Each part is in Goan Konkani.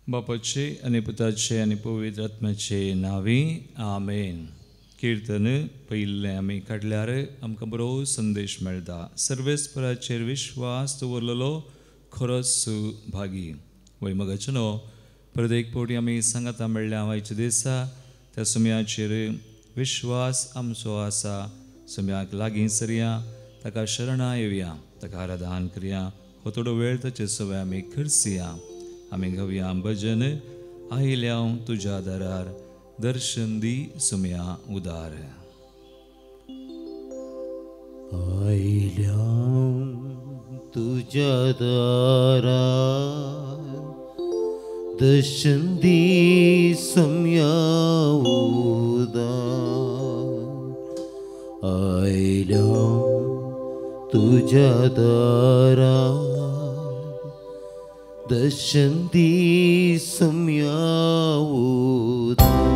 बापाचे आनी पुताचे आनी पवित्र आत्म्याचे नांवी आमेन. किर्तन पयिल्लें आमी काडल्यार आमकां बरो संदेश मेळटा. सर्वेस्पराचेर विश्वास दवरलेलो खरोच सुभागी. वय मगाचो न्हू परत एक फावटी आमी सांगाता मेळ्ळ्या आयच्या दिसा त्या सुम्याचेर विश्वास आमचो आसा. सुम्याक लागीं सरया, ताका शरणां येवया, ताका आराधन करया. हो थोडो वेळ ताचे सवय आमी खर्चया. आमी घेवया भजन आयल्या तुज्या दारार दर्शन दी सुम्या उदार. आयल्या तुज्या दारार दर्शन दी सुम्या उदार. आयल्या तुज्या दारार दर्शन दी सुम्या उदार.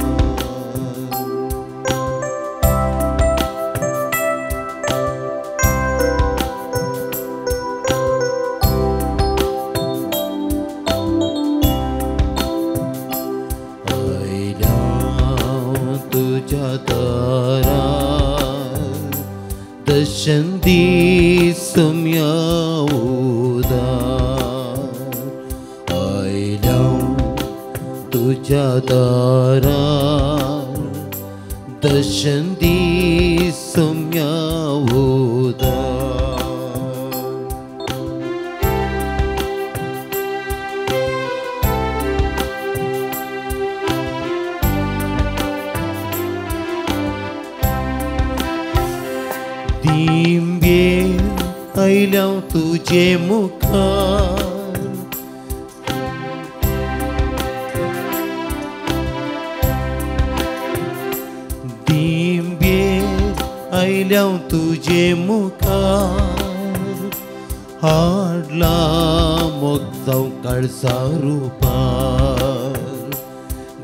आयल्या तुज्या दारार दर्शन दी सुम्या उदार. आयल्या तुज्या दारार दर्शन दी सुम्या उदार. दिंबे आयल्या तुजे मुखार दिंबे आयल्या तुजे मुखार हाडला मोग जावं काळजा रुपार.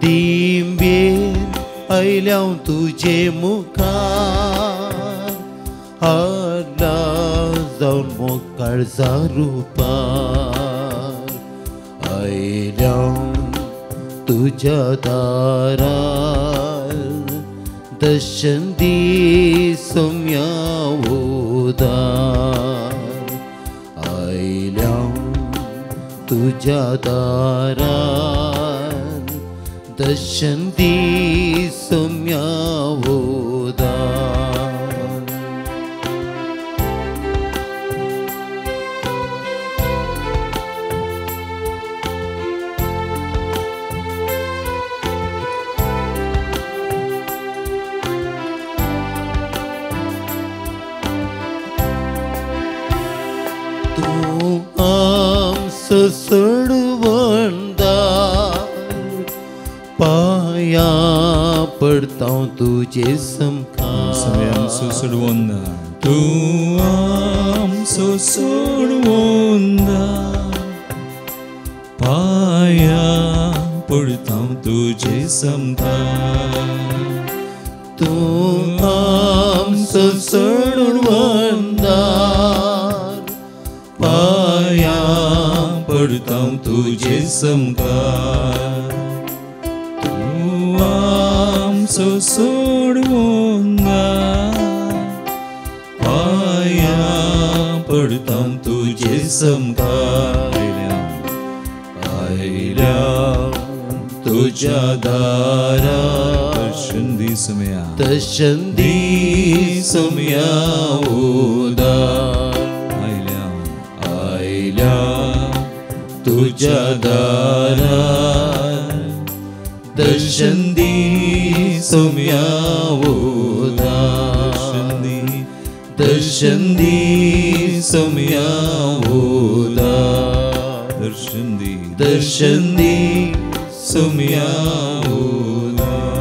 दिंबे आयल्या तुजे मुखार हाडला जावन मोग काळजा रुपार. आयल्या तुज्या दारार दर्शन दी सुम्या उदार. आयल्या तुज्या दारार दर्शन दी सुम्या उदार. तूं आमचो सोडवणदार पांया पडता तुजे समखार. आमचो सोडवणदार तूं आमचो सोडवणदार पांया पडता तुजे समखार. तूं आमचो सोडवणदार पांया पडता तुजे समखार. तूं आमचो सोडवणदार पांया पडता तुजे समखार. आयल्या तुज्या दारार दर्शन दी सुम्या दर्शन दी सुम्या उदार. आयल्या आयल्या तुज्या दारार दर्शन दी सुम्या उदार. दर्शन दी सुम्या उदार. दर्शन दी दर्शन दी सुम्या उदार.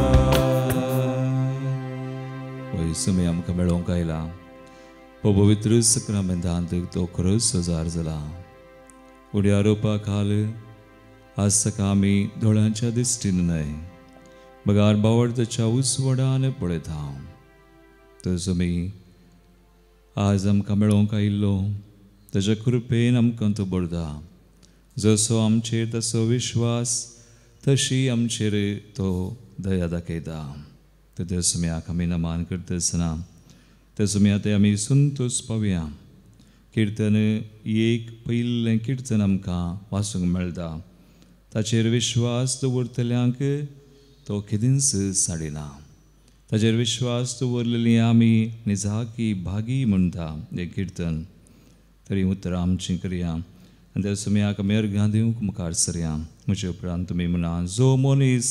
वय सुम्या आमकां मेळोवंक आयला. पवित्र सक्रामेंतांत तो खरोच सजार जाला. उड्या रोपा खाल आज ताका आमी दोळ्यांच्या दिश्टीन न्हय बगार बावडताच्या उजवाडान पळयता. तर सुमी आज आमकां मेळोवंक आयिल्लो ताच्या कृपेन आमकां तो बरता. जसो आमचेर तसो विश्वास तशी आमचेर तो दया दाखयता. त्या सुम्याक आमी नमान करता आसतना त्या सुम्या ते आमी संतोश पावया. किर्तन एक पयलें किर्तन आमकां वाचूंक मेळटा. ताचेर विश्वास दवरतल्यांक तो केदींच साडिना. ताचेर विश्वास दवरलेली आमी निजाकी भागी म्हणटा हें किर्तन. तरी उतरां आमचीं करया आनी त्या सुम्याक आमी अर्घां दिवंक मुखार सरया. म्हजे उपरांत तुमी म्हणा, जो मनीस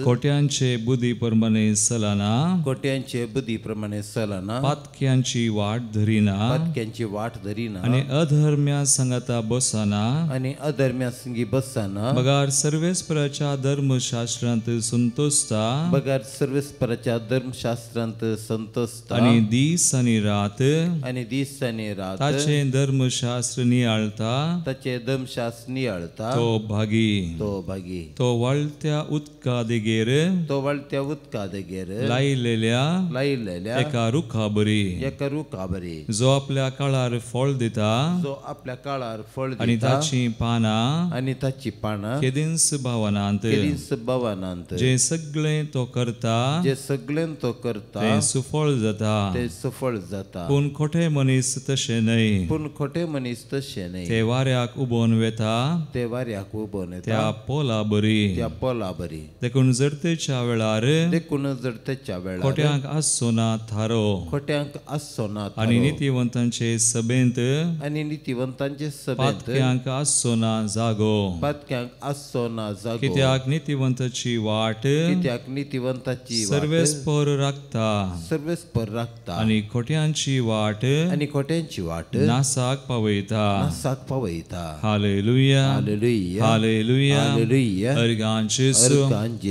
खोट्यांचे बुद्धी प्रमाणे चलना, खोट्यांचे बुद्धी प्रमाणे चलना, पातक्यांची वाट धरिना, पातक्यांची वाट धरिना, आनी अधर्म्या संगता बसना, आनी अधर्म्या संगी बसना, बगार सर्वेस्पराच्या धर्मशास्त्रांत संतोषता, बगार सर्वेस्पराच्या धर्मशास्त्रांत संतोषता, आनी दीस आनी रात, आनी दीस आनी रात ताचें धर्मशास्त्र नियाळता, ताचें धर्मशास्त्र नियाळता, तो भागी, तो भागी, तो वाळत्या उदका देगेर, तो वाळत्या उदका देगेर लायलेल्या, लायलेल्या एका रुखा बरी, एका रुखा बरी, जो आपल्या काळार फळ दिता, जो आपल्या काळार फळ दिता, आनी ताची पानां, आनी ताची पानां केदींच भावनांत, केदींच भावनांत, जे सगळें तो करता, जे सगळें तो करता तें सुफळ जाता, तें सुफळ जाता. पूण खोटे मनीस तशें न्हय, पूण खोटे मनीस तशें न्हय, ते वाऱ्याक उबोन वेता, ते वाऱ्याक उबोन येता, त्या पोला बरी, त्या पोला बरी. देखून जडतेच्या वेळार, देखून जडतेच्या वेळार खोट्यांक आसचो ना थारो, खोट्यांक आसचो ना थारो, आनी नितिवंतांचे सभेंत, आनी नितिवंतांचे सभेंत पातक्यांक आसचो ना जागो, पातक्यांक आसचो ना जागो. कित्याक नितिवंताची वाट, कित्याक नितिवंताची वाट सर्वेस्पर राखता, सर्वेस्पर राखता, आनी खोट्यांची वाट, आनी खोट्यांची वाट नासाक पावयता, नासाक पावयता. Hallelujah, hallelujah, hallelujah, hallelujah. अर्गां जेसू,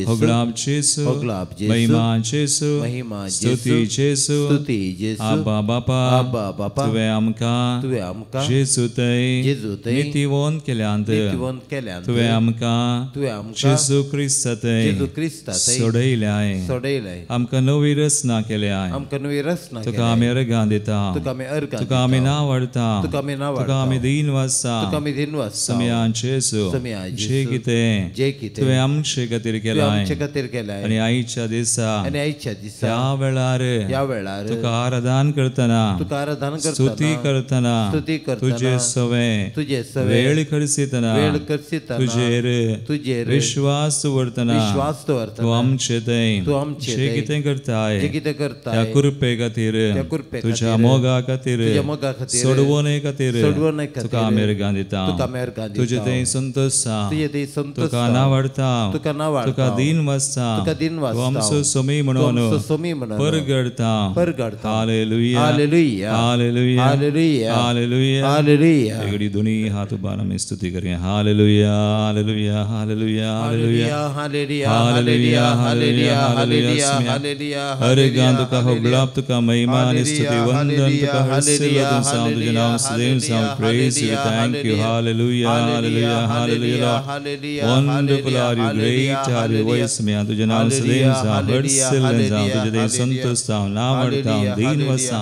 होगळाप जेसू, महिमा जेसू, स्तुती जेसू, स्तुती जेसू. आबा बापा, आबा बापा, तुवें आमकां, तुवें आमकां जेजू थंय, जेजू थंय नितीवंत केल्यांत, नितीवंत केल्यांत, तुवें आमकां, तुवें आमकां जेजू क्रिस्ता थंय, जेजू क्रिस्ता थंय सोडयल्याय, सोडयल्याय, आमकां नवी रचना केल्याय, आमकां नवी रचना तुका आमी अर्गां दिता, तुका आमी अर्गां, तुका आमी नांव हाडता, तुका आमी नांव तुका आमी दीन वाचता, तुका आमी दीन वाचता. समियान जेजू, जे कितें, जे कितें तुवें आमचे खातीर केलां, आमचे खातीर केलां, आनी आयच्या दिसा, आनी आयच्या दिसा ह्या वेळार, ह्या वेळार तुका आराधन करतना, तुका आराधन करतना, स्तुती करतना, स्तुती करतना, तुजे सवें, तुजे सवें वेळ खर्चितना, वेळ खर्चितना, तुजेर, तुजेर विश्वास दवरतना, विश्वास दवरतना, तूं आमचे थंय, तूं आमचे जे कितें करताय, जे कितें करताय, त्या कृपे खातीर, त्या कृपे खातीर, तुज्या मोगा खातीर, तुज्या मोगा खातीर, सोडवणे खातीर, सोडवणे खातीर, तुका आमी अर्गां दिता, तुका आमी अर्गां दिता, तुजे थंय संतोष, तुजे थंय संतोष, तुका नांव हाडता, तुका नांव हाडता, तुका दीन वाचता, तुका दीन वाचता, तूं आमचो सोमी म्हणून, सोमी म्हणून परगडता, परगडता. Hallelujah, hallelujah, hallelujah, hallelujah, hallelujah, hallelujah. एगडी दोन्ही हात उबारून आमी स्तुती करया. Hallelujah, hallelujah, hallelujah, hallelujah, hallelujah, hallelujah, hallelujah, hallelujah, hallelujah. अर्गां तुका होगळाप, तुका महिमा आनी स्तुती वंदन, तुका हर्षिल तुझे नाम सदैव साम praise you, thank you. Hallelujah, hallelujah, hallelujah. Wonderful are you, great are you, voice में तुझे नाम सदैव साम हर्षिल साम तुझे देव संतोष साम नाम हाडता दीन वसा.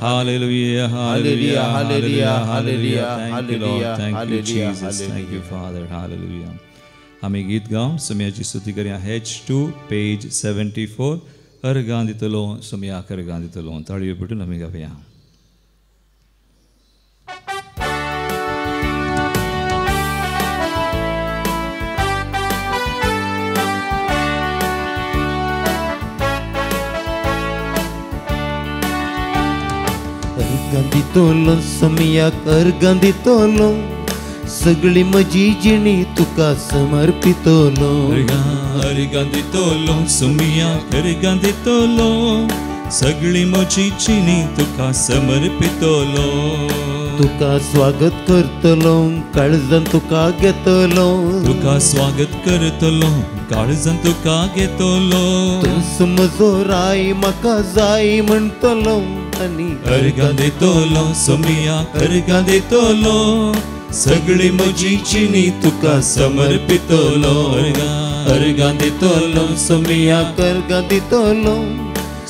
Hallelujah, hallelujah, hallelujah, hallelujah. Thank you Lord, thank you Jesus, thank you Father. Hallelujah. आमी गीत गावन सोम्याची स्तुती करया. H2 page 74. अर्गां दितलो सोम्याक, अर्गां दितलो. ताळयो पेटून आमी गावया. अर्गां दितलो सोम्याक, अर्गां दितलो, सगळी म्हजी जिणी तुका समर्पितलो. अर्गां दितलो सोम्याक, अर्गां दितलो, सगळी म्हजी जिणी तुका समर्पितलो. तुका स्वागत करतलो, काळजान तुका घेतलो, तुका स्वागत करतलो, काळजान तुका घेतलो. तूं म्हजो राय म्हाका जाय म्हणटलो आनी अर्गां दितलो सोम्याक, अर्गां दितलो, सगळी म्हजी जिणी तुका समर्पितलो. अर्गां दितलो सोम्याक, अर्गां दितलो,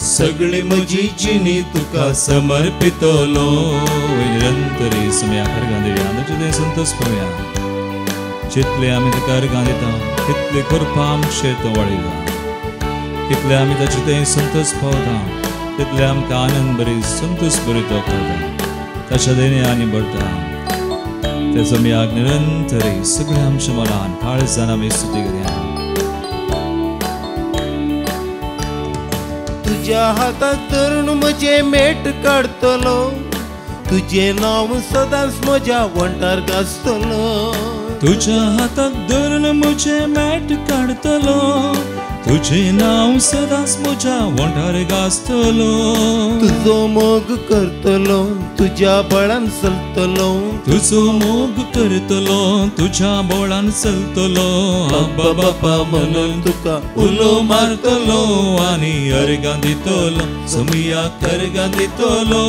सगळी म्हजी जिणी तुका समर्पितलो. निरंतरी सुम्या अर्गां दिवया, ताचे संतोष पावया. जितले आमी ताका अर्गां दिता तितले करपा आमचे तो वाडयता, तितले आमी ताचे तें संतोष पावता, तितले आमकां आनंद बरी संतोष बरी तो करता. ताच्या देणे आनी भरता ते सोम्याक निरंतरी सगळ्या आमच्या मनान काळजान आमी स्तुती करया. तुज्या हातात धरून म्हजें मेट काडटलो, तुजें नांव सदांच म्हज्या वंठार गाजतलो. तुज्या हाताक धरून म्हजें मेट काडटलो, तुजें नांव सदांच म्हज्या वंठार गाजतलो. तुजो मोग करतलो, तुज्या बळान चलतलो. तुजो मोग करतलो, तुज्या बळान चलतलो. अब्बा बापा म्हणून तुका उलो मारतलो आनी अर्गां दितलो, सोम्याक अर्गां दितलो.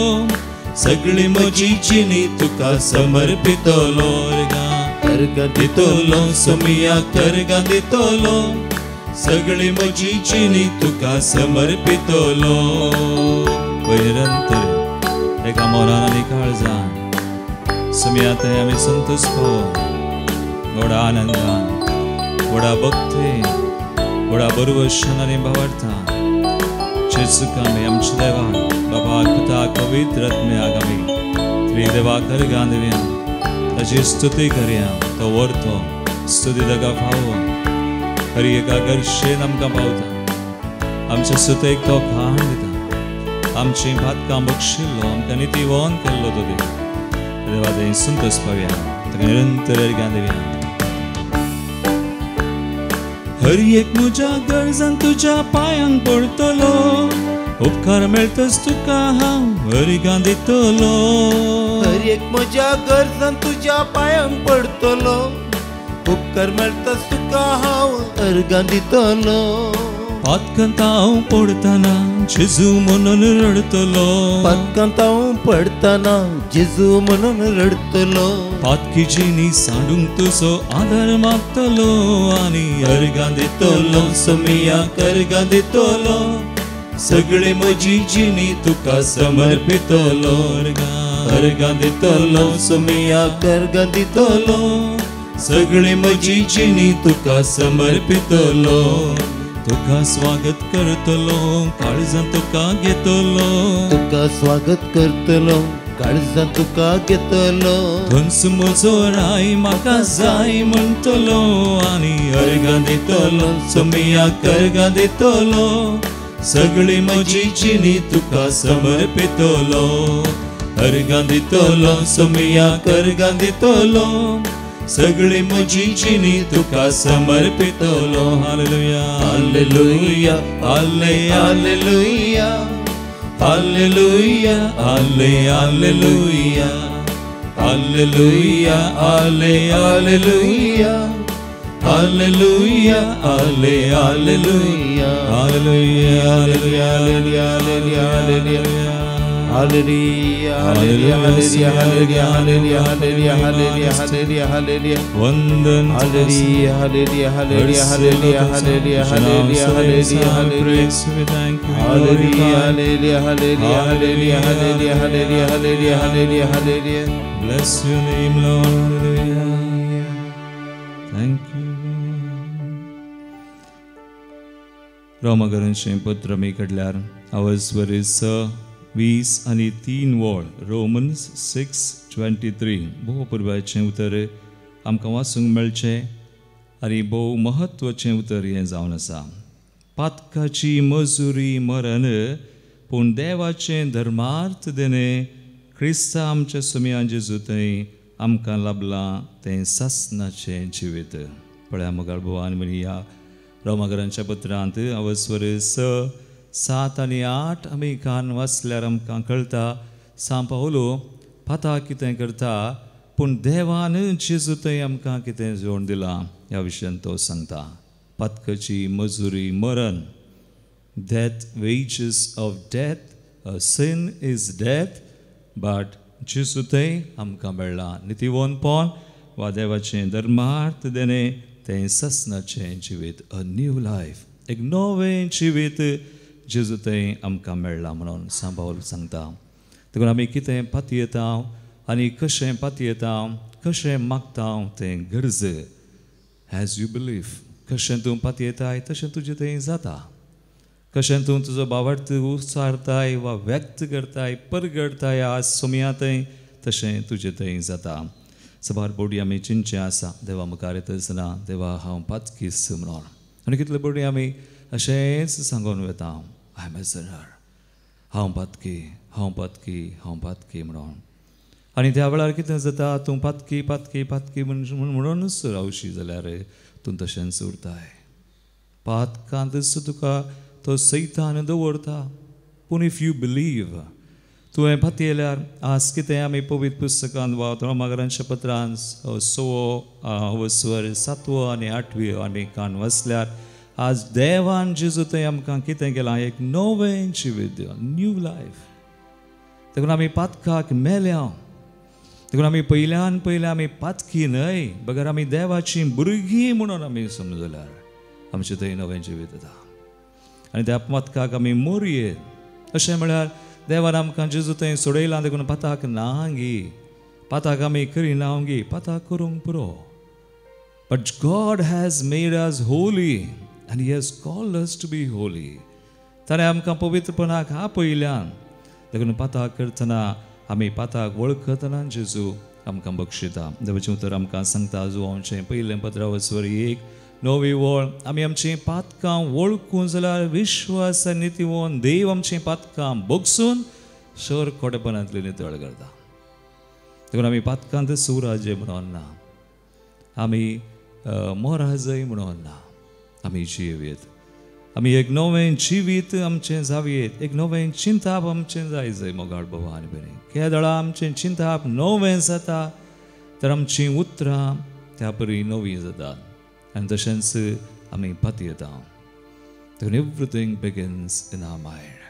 सगळी म्हजी जिणी तुका समर्पितलो. अर्गां दितलो, सोम्याक अर्गां दितलो. सगळी म्हजी जिणी तुका समर्पितलो. निरंतर एका मनान आनी काळजान सोम्या थंय आमी संतोष पावो, व्हडा आनंदान, व्हडा भक्तीन, व्हडा बरवशान आनी भावार्थान. जेजूक आमी आमच्या देवाक, बाबाक, पुताक, पवित्र आत्म्याक आमी त्रिदेवाक अर्गां दिवया, ताची स्तुती करया. तो व्हरतो स्तुती ताका फावो. हर एका गरजेन आमकां पावता, आमच्या स्तुतेक तो खाण दिता. आमची भातकां बक्षिल्लो, आमकां नितीवन केल्लो तो देव. देवा थंय संतोष पावया, ताका निरंतर अर्गां दिवया. हर एक म्हज्या गरजान तुज्या पांयांक पडटलो, उपकार मेळटच तुका हांव अर्गां दितलो. हर एक म्हज्या गरजान तुज्या पांयांक पडटलो, उपकार मेळटच तुका हांव अर्गां दितलो. पातकांत हांव पडटना जेजू म्हणून रडटलो, पातकांत हांव पडटना जेजू म्हणून रडटलो. पातकी जिणी सांडूंक तुजो आदार मागतलो आनी अर्गां दितलो, सोम्याक अर्गां दितलो. सगळी म्हजी जिणी तुका समर्पितलो. अर्गां दितलो, सोम्याक अर्गां दितलो. सगळी म्हजी जिणी तुका समर्पितलो. तुका स्वागत करतलो, काळजान तुका घेतलो. तुका स्वागत करतलो, काळजान तुका घेतलो. थंयच म्हजो राय म्हाका जाय म्हणटलो आनी अर्गां दितलो, सोम्याक अर्गां दितलो. सगळी म्हजी जिणी तुका समर्पितलो. अर्गां दितलो, सोम्याक अर्गां दितलो. सगळी म्हजी जिणी तुका समर्पितलो. Hallelujah, hallelujah, hallelujah, hallelujah, hallelujah, hallelujah, hallelujah, hallelujah, hallelujah, hallelujah, hallelujah, hallelujah, Hallelujah, hallelujah, hallelujah, hallelujah, hallelujah, hallelujah, hallelujah, hallelujah. Vandan hallelujah, hallelujah, hallelujah, hallelujah, hallelujah, hallelujah, hallelujah, hallelujah. Hallelujah, hallelujah, hallelujah, hallelujah, hallelujah, hallelujah, hallelujah, hallelujah, hallelujah. Bless your name, Lord. Hallelujah. Thank you, Lord. रोमाकरांचें पत्र आमी काडल्यार आवज 6:23 वळ, रोमन्स 6:23. भोव पुरवाचें उतर आमकां वाचूंक मेळचें आनी भोव म्हत्वाचें उतर हें जावन आसा. पातकाची मजुरी मरण, पूण देवाचें धर्मार्थ देणें क्रिस्ता आमच्या सोम्या जेजू थंय आमकां लाभलां तें सासणाचें जिवीत. पळया मोगाळ भोवान ह्या रोमाकरांच्या पत्रांत आवस्वर 6, 7 आनी 8 आमी कान वाचल्यार आमकां कळटा सांव पावलो पाता कितें करता, पूण देवान जेजू थंय आमकां कितें जोड दिलां ह्या विशयान तो सांगता. पातकाची मजुरी मरण, death, wages of death, sin is death, but जेजू थंय आमकां मेळ्ळां नितीवनपण वा देवाचें धर्मार्थ देणें तें सासणाचें जिवीत, अ न्यू लायफ, एक नवें जिवीत जेजू थंय आमकां मेळ्ळां म्हणून सांत पावल सांगता. देखून आमी कितें पातयेता आनी कशें पातयेता, कशें मागता तें गरज. एज you believe, कशें तूं पातयेताय तशें तुजें थंय जाता. कशें तूं तुजो भावार्थ उचारताय वा व्यक्त करताय, परगडताय आज सोमया थंय, तशें तुजें थंय जाता. सबार बोडी आमी चिंतचें आसा देवा मुखार येता आसतना देवा हांव पातकीस म्हणून, आनी कितले बोडी आमी अशेंच सांगून वता, I am a sinner, हांव पातकी, हांव पातकी, हांव पातकी म्हणून. आनी त्या वेळार कितें जाता, तूं पातकी पातकी पातकी म्हणूनच रावशी जाल्यार तूं तशेंच उरताय. पातकांतच तुका तो सैतान दवरता. पूण if you believe, तुवें पातयेल्यार आज कितें आमी पवित्र पुस्तकांत वा रोमागरांच्या पत्रांत 6 स्वर 7 आनी 8 आमी कान वाचल्यार आज देवान जेजू थंय आमकां कितें केलां, एक नवें जिवीत दिवन, न्यू लायफ. देखून आमी पातकाक मेल्या. देखून आमी पयल्यान पयलें आमी पातकी न्हय बगर आमी देवाची भुरगीं म्हणून आमी समजल्यार आमचें थंय नवें जिवीत येता. आनी त्या पातकाक आमी मोरयेत. अशें म्हळ्यार देवान आमकां जेजू थंय सोडयलां देखून पाताक ना गी, पाताक आमी करिना गी, पाताक करूंक पुरो. But God has made us holy and he has called us to be holy. ताणें आमकां पवित्रपणाक आपयल्यान. देखून पाताक करतना आमी पाताक वळखतना जेजू आमकां बक्षिता. देवाचें उतर आमकां सांगता जुवांचें पयलें पत्रावस्वर 1 9 वळ, आमी आमचीं पातकां वळखून जाल्यार विश्वास आनी नितीवन देव आमचीं पातकां बगसून शर खोटेपणांतली नितळ करता. देखून आमी पातकांत सुराजे म्हणून ना, आमी मोराजय म्हणून ना, आमी जियेत. आमी एक नवें जिवीत आमचें जावयेत, एक नवें चिंताप आमचें जाय जय मोगाळ बाबा आनी भयणी. केदळा आमचें चिंताप नवें जाता तर आमचीं उतरां त्या परी नवीं जातात आनी तशेंच आमी पातयेता. देखून everything begins in our mind.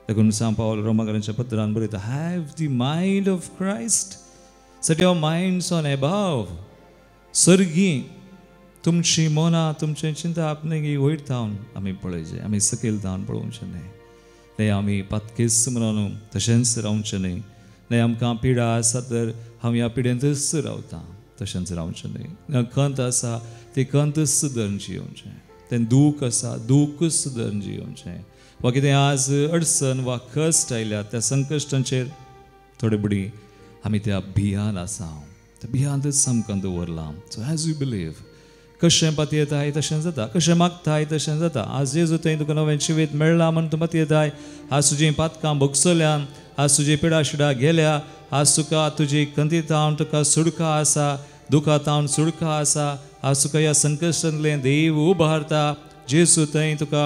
देखून सांत पावल रोमाकरांच्या पत्रान बरयता, have the mind of Christ, set your minds on above. सर्गी तुमची मनां, तुमचें चिंताप न्ही वयर थावन आमी पळयचें, आमी सकयल थावन पळोवचें न्हय. न्हय आमी पातकेच म्हणून तशेंच रावचें न्हय. न्हय आमकां पिडा आसा तर हांव ह्या पिडेंतच रावतां तशेंच रावचें न्हय. खंत आसा ती खंतच धरून जियोवचें, तें दूख आसा दूखच धरून जियोवचें. वा कितें आज अडचण वा कश्ट आयल्या त्या संकश्टांचेर थोडे बडी आमी त्या भियान आसा, त्या भियांतच आमकां दवरलां. सो एज you believe, कशें पातयेताय तशें जाता, कशें मागताय तशें जाता. आज जेजू थंय तुका नवें जिवीत मेळ्ळां म्हूण तूं पातयेताय. आज तुजीं पातकां भोगसल्यान, आज तुजी पिडा शिडा गेल्या, आज तुका तुजी खंती थावन तुका सुडका आसा, दुखा थावन सुडका आसा. आज तुका ह्या संकश्टांतलें देव उबारता. जेजू थंय तुका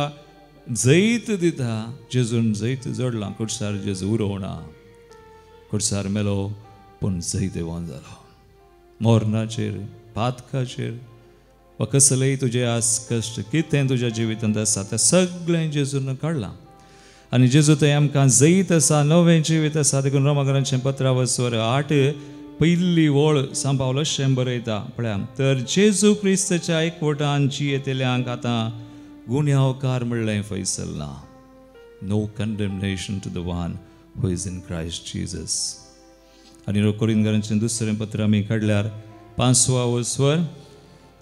जैत दिता. जेजून जैत जोडलां. कुडसार जेजू उरोवना, कुडसार मेलो पूण जैतवान जालो. मरणाचेर, पातकाचेर वा कसलेय तुजे आज कश्ट कितें तुज्या जिवितांत आसा तें सगळें जेजून काडलां. आनी जेजू थंय आमकां जैत आसा, नवें जिवीत आसा. देखून रोमाकरांचें पत्रावस्वर 8 पयली वळ सांत पावल अशें बरयता, पळया, तर जेजू क्रिस्ताच्या एकवटान जियेतल्यांक आतां गुन्यांवकार म्हणलें फैसल ना. No condemnation to the one who is in Christ Jesus. आनी कोरिंथकारांचें दुसरें पत्र आमी काडल्यार 5 स्वर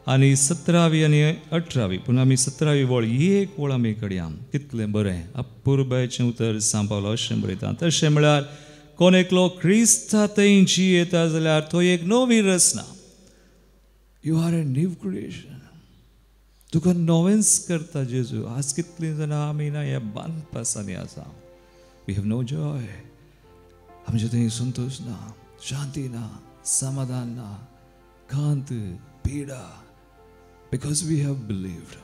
आनी 17वी आनी 18वी, पूण आमी 17वी वळ एक वळ आमी काडया. कितलें बरें अपुरबायेचें उतर सांत पावल अशें बरयता, तशें म्हळ्यार कोण एकलो क्रिस्ता थंय जियेता जाल्यार तो एक नवी रचना. You are a new creation. तुका नवेंच करता जेजू. आज कितलीं जाणां आमी ना ह्या बांदपासांनी आसा. We have no Joy. आमचे थंय संतोश ना, शांती ना, समाधान ना, खंत, पिडा. Because we have believed.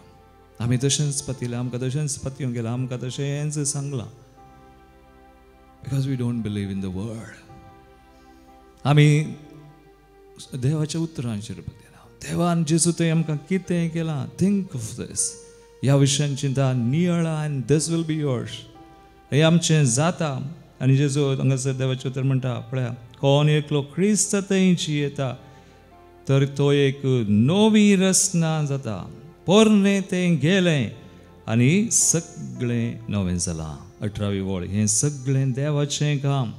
आमी तशेंच पातयलां, आमकां तशेंच पातयेवन गेलां, आमकां तशेंच सांगलां. Because we don't believe in the word. आमी देवाच्या उतरांचेर पातयला. देवान जेजू थंय आमकां कितें केलां, थिंक ऑफ these. ह्या विशयान चिंता नियळा आनी this will be yours. हें आमचें जाता. आनी जेजू हांगासर देवाचें उतर म्हणटा, पळया, कोण एकलो क्रिस्त थंय जियेता तर तो एक नवी रचना जाता. पोरणें तें गेलें, आनी सगळें नवें जालां. 18वी वळ. हें सगळें देवाचें काम.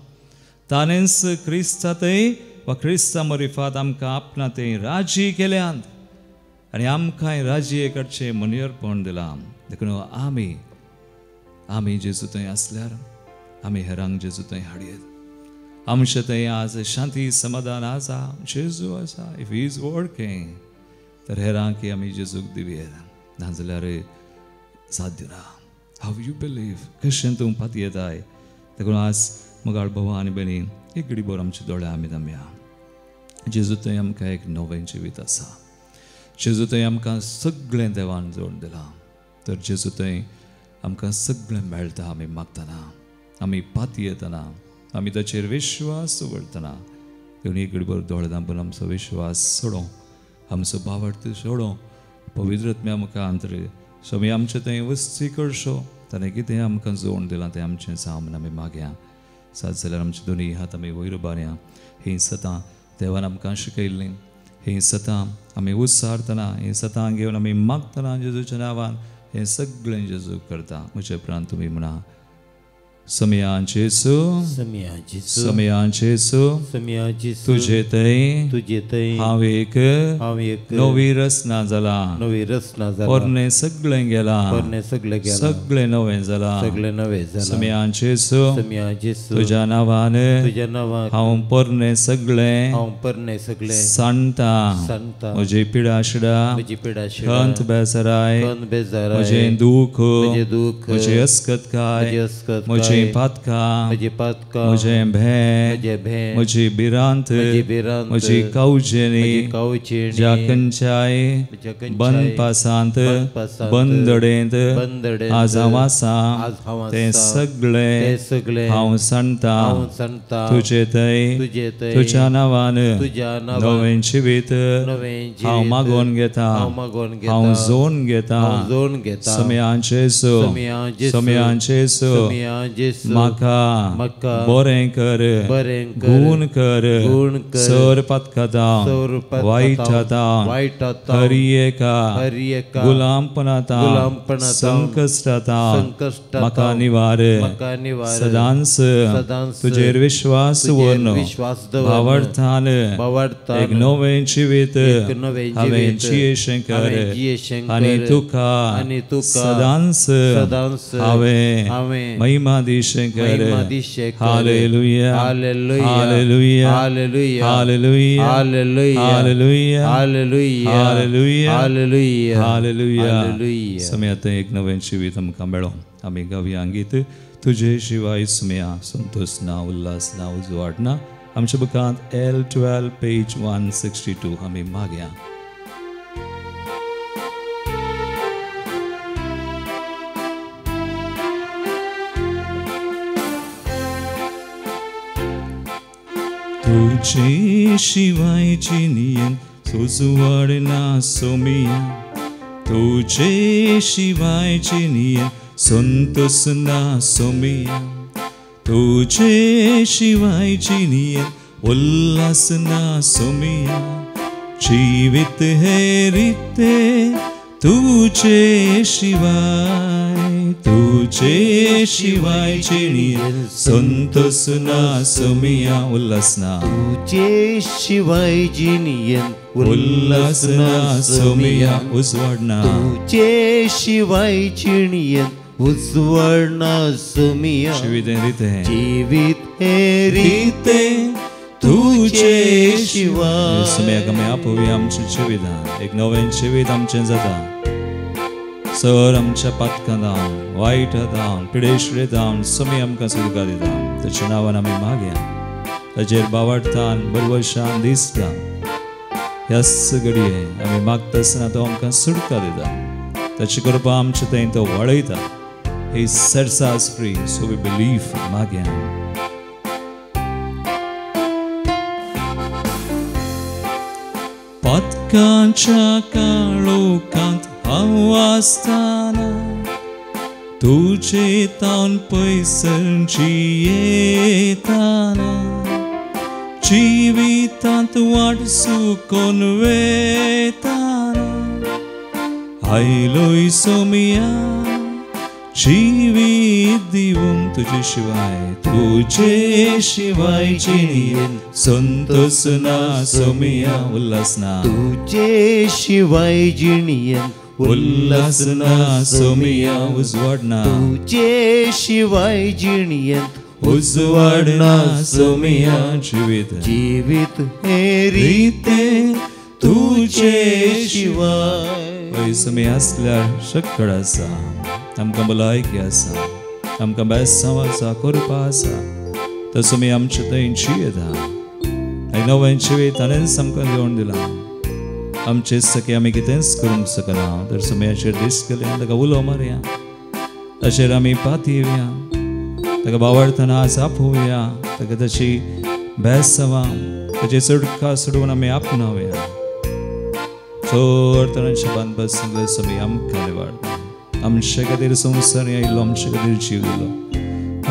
ताणेंच क्रिस्ता थंय वा क्रिस्ता मरिफात आमकां आपणा थंय राजी केल्यात आनी आमकांय राजी कडचें मनियरपण दिलां. देखून आमी आमी जेजू थंय आसल्यार आमी हेरांक जेजू थंय हाडयेत. आमचे थंय आज शांती समाधान आसा, जेजू आसा. If he is working तर हेरांक आमी जेजूक दिवयेत, नाजाल्यार साध्य ना. How you believe, कशें तूं पातयेताय. देखून आज मोगाळ भावा आनी भयणी एक घडी भर आमचे दोळे आमी दमया. जेजू थंय आमकां एक नवें जिवीत आसा. जेजू थंय आमकां सगळें देवान जोडून दिलां. तर जेजू थंय आमकां सगळें मेळटा. आमी मागतना, आमी पातयेतना, आमी ताचेर विश्वास दवरतना. देखून एक घडी भर दोळे धांपून आमचो विश्वास सोडो, आमचो भावार्थ सोडो. पवित्र आत्म्या आमकां आंतर स्वामी आमचें थंय वस्ती करचो. ताणें कितें आमकां जोडून दिलां तें आमचें जावं म्हूण आमी मागया. सात जाल्यार आमचे दोनूय हात आमी वयर उबारया. हीं सतां देवान आमकां शिकयल्लीं, हीं सतां आमी उत्सारतना, हीं सतां घेवन आमी मागतना जेजूच्या नांवान, हें सगळें जेजू करता. म्हजे उपरांत तुमी म्हणा, समिया जेजू, समिया जेजू, समिया जेजू, समिया जेजू, तुजे थंय, तुजे थंय हांव एक, हांव एक नवी रचना जाला, नवी रचना जाला, पोरणें सगळें गेलां, पोरणें सगळें गेलां, सगळें नवें जालां, सगळें नवें जालां. समिया जेजू, समिया जेजू, तुज्या नांवान, तुज्या नांवान हांव पोरणें सगळें, हांव पोरणें सगळें सांडटा, सांडटा, म्हजी पिडा शिडा, म्हजी पिडा शिडा, खंत बेजाराय, खंत बेजाराय, म्हजें दूख, म्हजें दुख, म्हजी अस्कतकाय, म्हजी अस्कतकाय, म्हजी पातकां, म्हजी पातकां, म्हजें भें, म्हजें भें, म्हजी भिरांत, म्हजी भिरांत, म्हजी कावजेणी, कावचेणी, ज्या खंयच्याय बंदपासांत, बंदडेंत आज हांव आसा तें सगळें सगळें हांव सांडटा, हांव सांडटा, तुजे थंय, तुजे थंय, तुज्या नांवान तुज्या नांवान नवें जिवीत नवें जिवीत हांव मागोवन घेता, हांव मागोवन घेता, हांव जोडून घेता, हांव जोडून घेता. समिया जेजू, समिया जेजू, समिया जेजू, समिया जेजू, म्हाका म्हाका बरें कर, बरें कर, गूण कर, गूण कर, सर पातकां, वायटां, वायटां, हर एका, हर एका, गुलामपणांत, गुलामपणांत, संकश्टांत, संकश्टांत, म्हाका निवार, म्हाका निवार, सदांच सदांच तुजेर विश्वास दवरन, विश्वास दवरन, भावार्थान भावार्थान एक नवें जिवीत एक नवें हांवें जिवीत जियेशें कर, हांवें जियेशें कर, आनी तुका, आनी तुका सदांच सदांच हांवें हांवें महिमा दिशें कर. महिमा दिशें कर. Hallelujah, hallelujah, hallelujah, hallelujah, hallelujah, hallelujah, hallelujah, hallelujah, hallelujah, hallelujah, hallelujah. Hallelujah. समेत एक नवें जिवीत आमकां मेळो. आमी गावया गीत तुजे शिवाय सुमया संतोष ना, उल्हास ना, उजवाड ना. आमच्या बुकांत L12 page 162 आमी मागया. तुझे शिवाय जिनियन सुजवाड ना सोमिया, तुझे शिवाय जिनियन संतोष ना सोमिया, तुझे शिवाय जिनियन उल्हास ना सोमिया, जीवित है रीते तुझे शिवाय, तुझे शिवाय जिनियन संतोष ना सोमिया, उल्हास ना, तुझे शिवाय जिनियन उल्हास ना सोमिया, उजवाड ना, तुझे शिवाय जिनियन उजवाड ना सोमिया, जीवित है रीते, जीवित है रीते तुझे शिवाय. सुम्याक आमी आपोवया आमचें जिवितान एक नवें जिवीत आमचें जाता. सर आमच्या पातकां धांवन, वायट धांवन, पिडेश्रे धांवन सुमी आमकां सुटका दिता. ताच्या नांवान आमी मागया. ताचेर बावाडतान बरवशान दिसता. ह्याच घडये आमी मागता आसतना तो आमकां सुटका दिता. ताची कृपा आमचे थंय तो वळयता. He sets us free, so we believe. मागया. पातकांच्या काळोखांत हांव आसतना तुजे तावन पयसर जियेतना, जिवितांत वाट सुकोन वेताना, आयलोय सोमिया जिवीत दिवंक तुजे शिवाय तुजे शिवाय जिणेंत संतोष ना सोमिया उल्हास ना तुजे शिवाय जिणेंत उल्हास ना सोमिया उजवाड ना तुजे शिवाय जिणेंत उजवाड ना सोमिया जिवीत जिवीत हे रिते तुजे शिवाय. वय सोमी आसल्यार शकड आसा आमकां भलायकी आसा आमकां बेसांव आसा करपा आसा तसो मी आमचे थंय जियेता आनी नवें जिवीत ताणेंच आमकां घेवन दिलां. आमचे सखे आमी कितेंच करूंक शकना तर सोमयाचेर दीस केले ताका उलो मारया ताचेर आमी पातयेवया ताका बावडतना आज आपोवया ताका ताची बेसांवां ताची सुटका सोडून आमी आपणावया. चड तरांचे बांदपास सोमी आमकां निवाडता आमचे खातीर संवसार आयलो आमचे खातीर जीव दिलो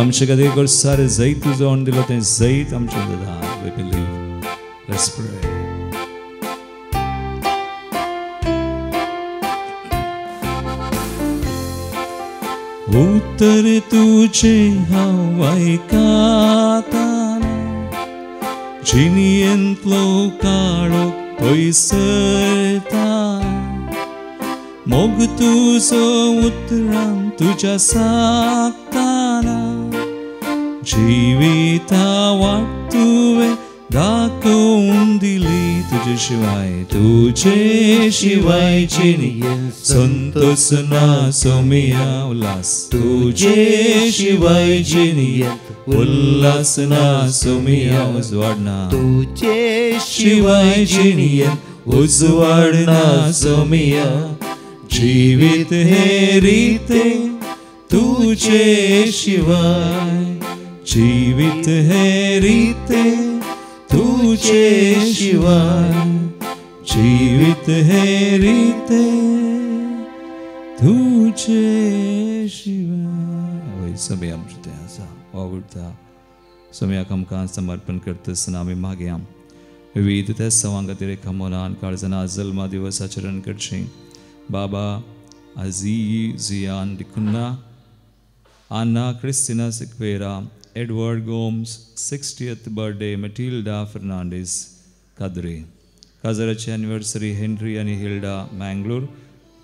आमचे खातीर करसार जैत जावन दिलो तें जैत आमचें जाता. We believe. Let's pray. उतर तुझे हांव आयकताना जिणेंतलो काळोख पयसरता मोग तुजो उतरान तुज्या सागताना जिविता वाट तुवें दाखोवन दिली तुजे शिवाय जिणेंत संतोष ना सोमिया उल्हास तुजे शिवाय जिणेंत उल्हास ना सोमिया उजवाड ना तुजे शिवाय जिणेंत उजवाड ना सोमिया जिवीत हे रिते तुजे शिवाय जिवीत हे रिते तुजे शिवाय जिवीत हे रिते तुजे शिवाय. वय सगळें आमचें तें आसा वावुरता सोम्याक आमकां समर्पण करता आसतना आमी मागया विविध त्या सवां खातीर एका मनान काळजान जल्मा दिवस आचरण करचें. बाबा Azi Zian D'Cunha, Anna Christina Sequeira, Edward Gomes 60th birthday, Matilda Fernandes Kadri, काजाराची anniversary Henry आनी हिल्डा मँगलोर,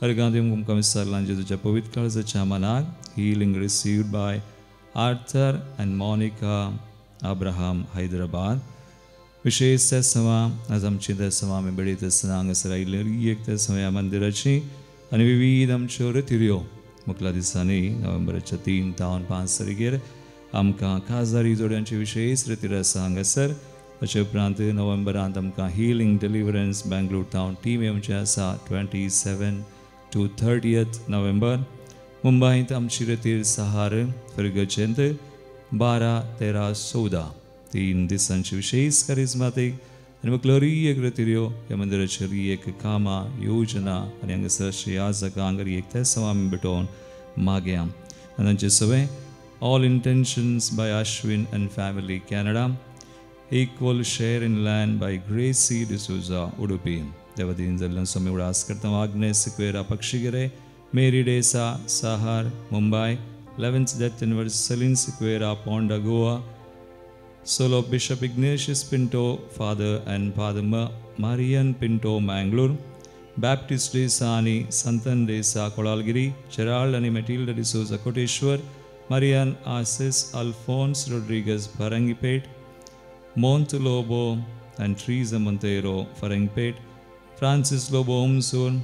अर्गां दिवंक तुमकां विचारलां जेजूच्या पवित्र काळजाच्या मनाक. Healing received by Arthur and Monica Abraham, Hyderabad. विशेष त्या सवा आज आमची त्या सवा आमी बेडीत आसतना हांगासर आयिल्ली एक त्या सवा मंदिराची आनी विविध आमच्यो रतिऱ्यो मुखल्या दिसांनी नोव्हेंबराच्या 3 तावन 5 तारखेर आमकां काजारी जोड्यांची विशेष रतीर आसा हांगासर. ताचे उपरांत नोव्हेंबरांत आमकां healing deliverance Bangalore town team येवची आसा 27 to 30 November. मुंबयंत आमची रतीर सहार फिरगजेंत 12, 13, 14 3 दिसांची विशेष करिज्मातीक आनी मुखलो एक रतिऱ्यो ह्या मंदिराचेर एक कामां योजना आनी हांगासर याजका हांगर एक ते सवा आमी भेटोवन मागया. आनी तांचे सगळें all intentions by Ashwin and family Canada, equal share in land by Gracy D'Souza Udupi. Devadin जाल्ल्यान स्वामी उडास करता. Agnes Sequeira Pakshigere, Mary D'Sa Sahar Mumbai, 11th death anniversary Celine Sequeira Ponda Goa, Solo Bishop Ignatius Pinto, Father and Father Marian Pinto, Mangalore, Baptist Desa ani Santan Desa, Kolalgiri, Gerald ani Matilda D'Souza, Koteshwar, Marian Asis Alphonse Rodriguez, Farangipet, Mont Lobo and Teresa Monteiro, Farangipet, Francis Lobo, Umsoon,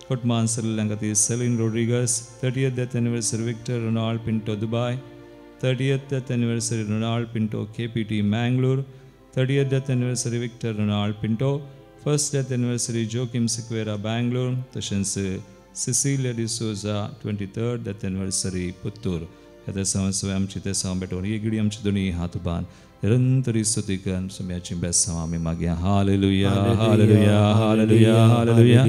Kotman Sri Celine Rodriguez, 30th death anniversary Victor Ronald Pinto, Dubai, 30th death anniversary Ronald Pinto, KPT, Mangalore, 30th death anniversary Victor Ronald Pinto, 1st death anniversary Joachim Sequeira, Bangalore, तशेंच Cecilia D'Souza, 23rd death anniversary Puttur. ह्या सवां आमची ते सवां भेटोवन एक घडी आमची दोनी हात बांद निरंतरी स्तुती करून सुम्याची बेसांव आमी मागया. Hallelujah hallelujah hallelujah hallelujah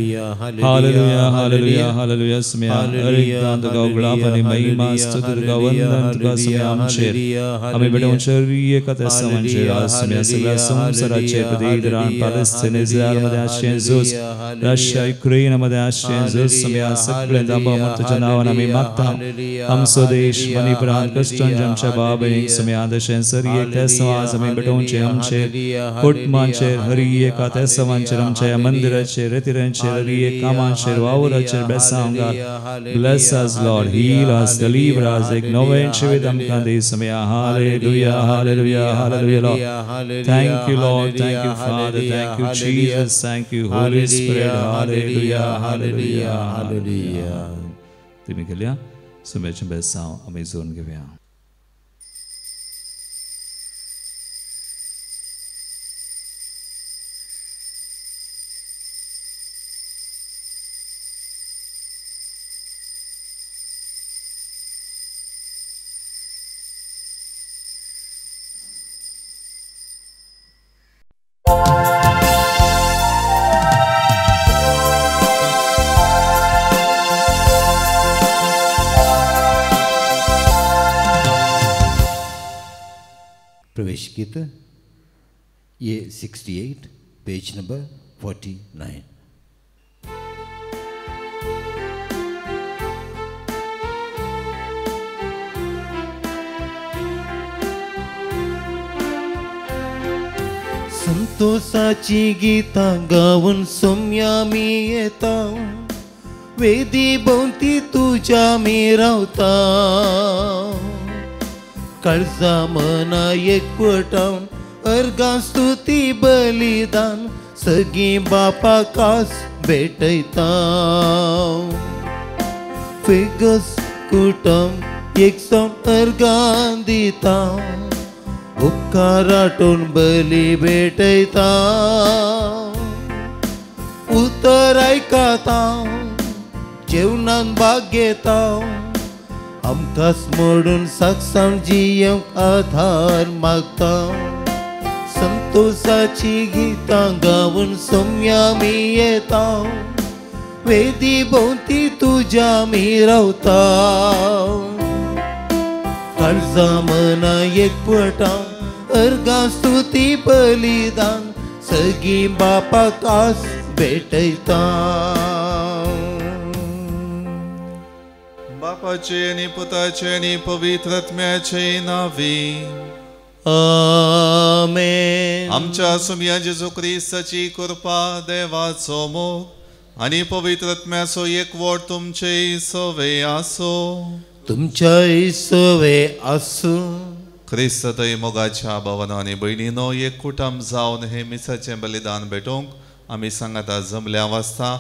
hallelujah hallelujah hallelujah. सुम्या हर तुका उगडाप आनी महिमा स्तुती तुका वंदन तुका सुम्या आमचेर आमी भेटोवचे एका तेसांवांचेर आज सुम्या सगळ्या संवसाराचेर प्रदेश पॅलेस्टीन इस्रायल मध्ये आसचें झूज रशिया युक्रेन मध्ये आसचें झूज सुम्या सगळें दाबा तुज्या नांवान आमी मागता. आमचो देश मणिपुरान क्रिश्चन आमच्या बाब सुम्या तशें सर एक तेसांव आमी भेटोवचे आमचेर कुटुंबांचेर हरी एका तेसांवांचेर आमच्या मंदिराचेर रेतिरांचेर हरी एक कामांचेर वावराचेर बेसांव घाल. Bless us, Lord. Heal us, deliver us. एक नवें जिवीत आमकां दी सुम्या. Hallelujah hallelujah hallelujah Lord. Thank you Lord, thank you Father, thank you Jesus, thank you Holy Spirit. Hallelujah hallelujah hallelujah. तुमी केल्या सुम्याचें बेसांव आमी जोडून घेवया. प्रवेश गीत ये 68 पेज नंबर 49. संतोषाची गीतां गावन सोम्या मी येता, वेदी भोंवती तुज्या मी रावता, काळजा मना एकवटावन अर्गां स्तुती बलिदान सगळीं बापा कास भेटयता. फिगस कुटुंब एक जावन अर्गां दिता, उपकार आठोवन बली भेटयता, उतर आयकता जेवणान भाग घेता, आमकां मोडून साक्षात जियेवंक आधार मागता. संतोषाची गीतां गावन सोम्या मी येता, वेदी भोंवती तुज्या मी रावता, काळजा मना एकवटान अर्गां स्तुती बलिदान सगळीं बापा कास भेटयता. बापाचे आनी पुताचे आनी पवित्र आत्म्याचे नांवी आमेन. आमच्या सुम्या जेजू क्रिस्ताची कृपा, देवाचो मोग आनी पवित्र आत्म्याचो एकवट तुमचे सवे आसो. तुमच्याय सवे आसूं. क्रिस्त थंय मोगाच्या भावानो आनी भयणीनो एक कुटुंब जावन हे मिसाचें बलिदान भेटोवंक आमी सांगाता जमल्या वाचता.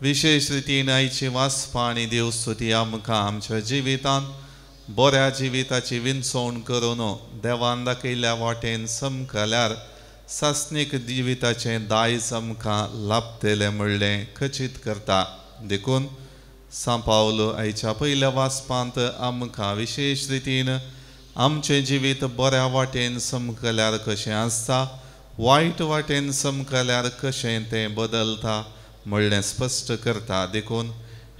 विशेष रितीन आयची वाचपा आनी देवस्तुती आमकां आमच्या जिवितांत बऱ्या जिविताची विंचवण करून देवान दाखयल्ल्या वाटेन समकल्यार सासणीक जिविताचें दायज आमकां लाभतलें म्हणलें खचीत करता. देखून सांव पावल आयच्या पयल्या वाचपांत आमकां विशेष रितीन आमचें जिवीत बऱ्या वाटेन समकल्यार कशें आसता, वायट वाटेन समकल्यार कशें तें बदलता म्हणलें स्पश्ट करता. देखून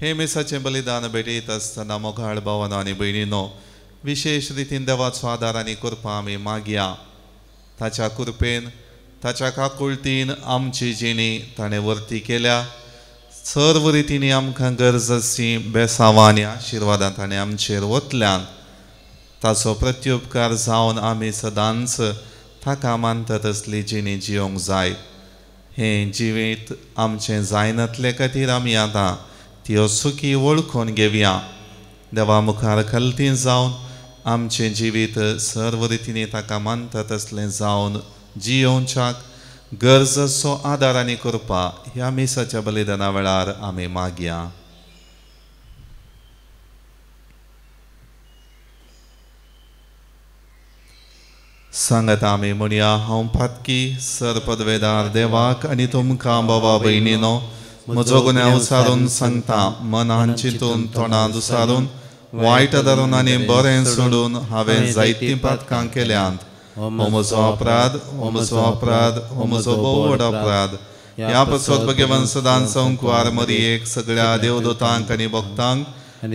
हे मिसाचें बलिदान भेटयत आसतना मोगाळ भावानो आनी भयणीनो विशेष रितीन देवाचो आदार आनी कृपा आमी मागया. ताच्या कृपेन ताच्या काकुळतीन आमची जिणी ताणें वर्ती केल्या. सर्व रितींनी आमकां गरज आसची बेसांवां आनी आशिर्वादां ताणें आमचेर वतल्यान ताचो प्रत्युपकार जावन आमी सदांच ताका मानता तसली जिणी जियोंक जाय. हें जिवीत आमचें जायनातले खातीर आमी आतां त्यो चुकी वळखून घेवया. देवा मुखार खलती जावन आमचें जिवीत सर्व रितींनी ताका मानता तसलें जावन जियोवच्याक गरजेचो आदार आनी कृपा ह्या मिसाच्या बलिदाना वेळार आमी मागया. सांगता आमी म्हणया, हांव पातकी सर पदवेदार देवाक आनी तुमकां बाबा भयणीनो म्हजो गुन्यांव सारून सांगता. मनान चिंतून तोंडान दुसारून वायट धरून आनी बरें सोडून हांवें जायतीं पातकां केल्यांत. हो म्हजो अपराध, हो म्हजो अपराध, हो म्हजो भोव व्हड अपराध. ह्या पासत भगवान सदां संकुवार मरियेक, सगळ्या देवदूतांक आनी भक्तांक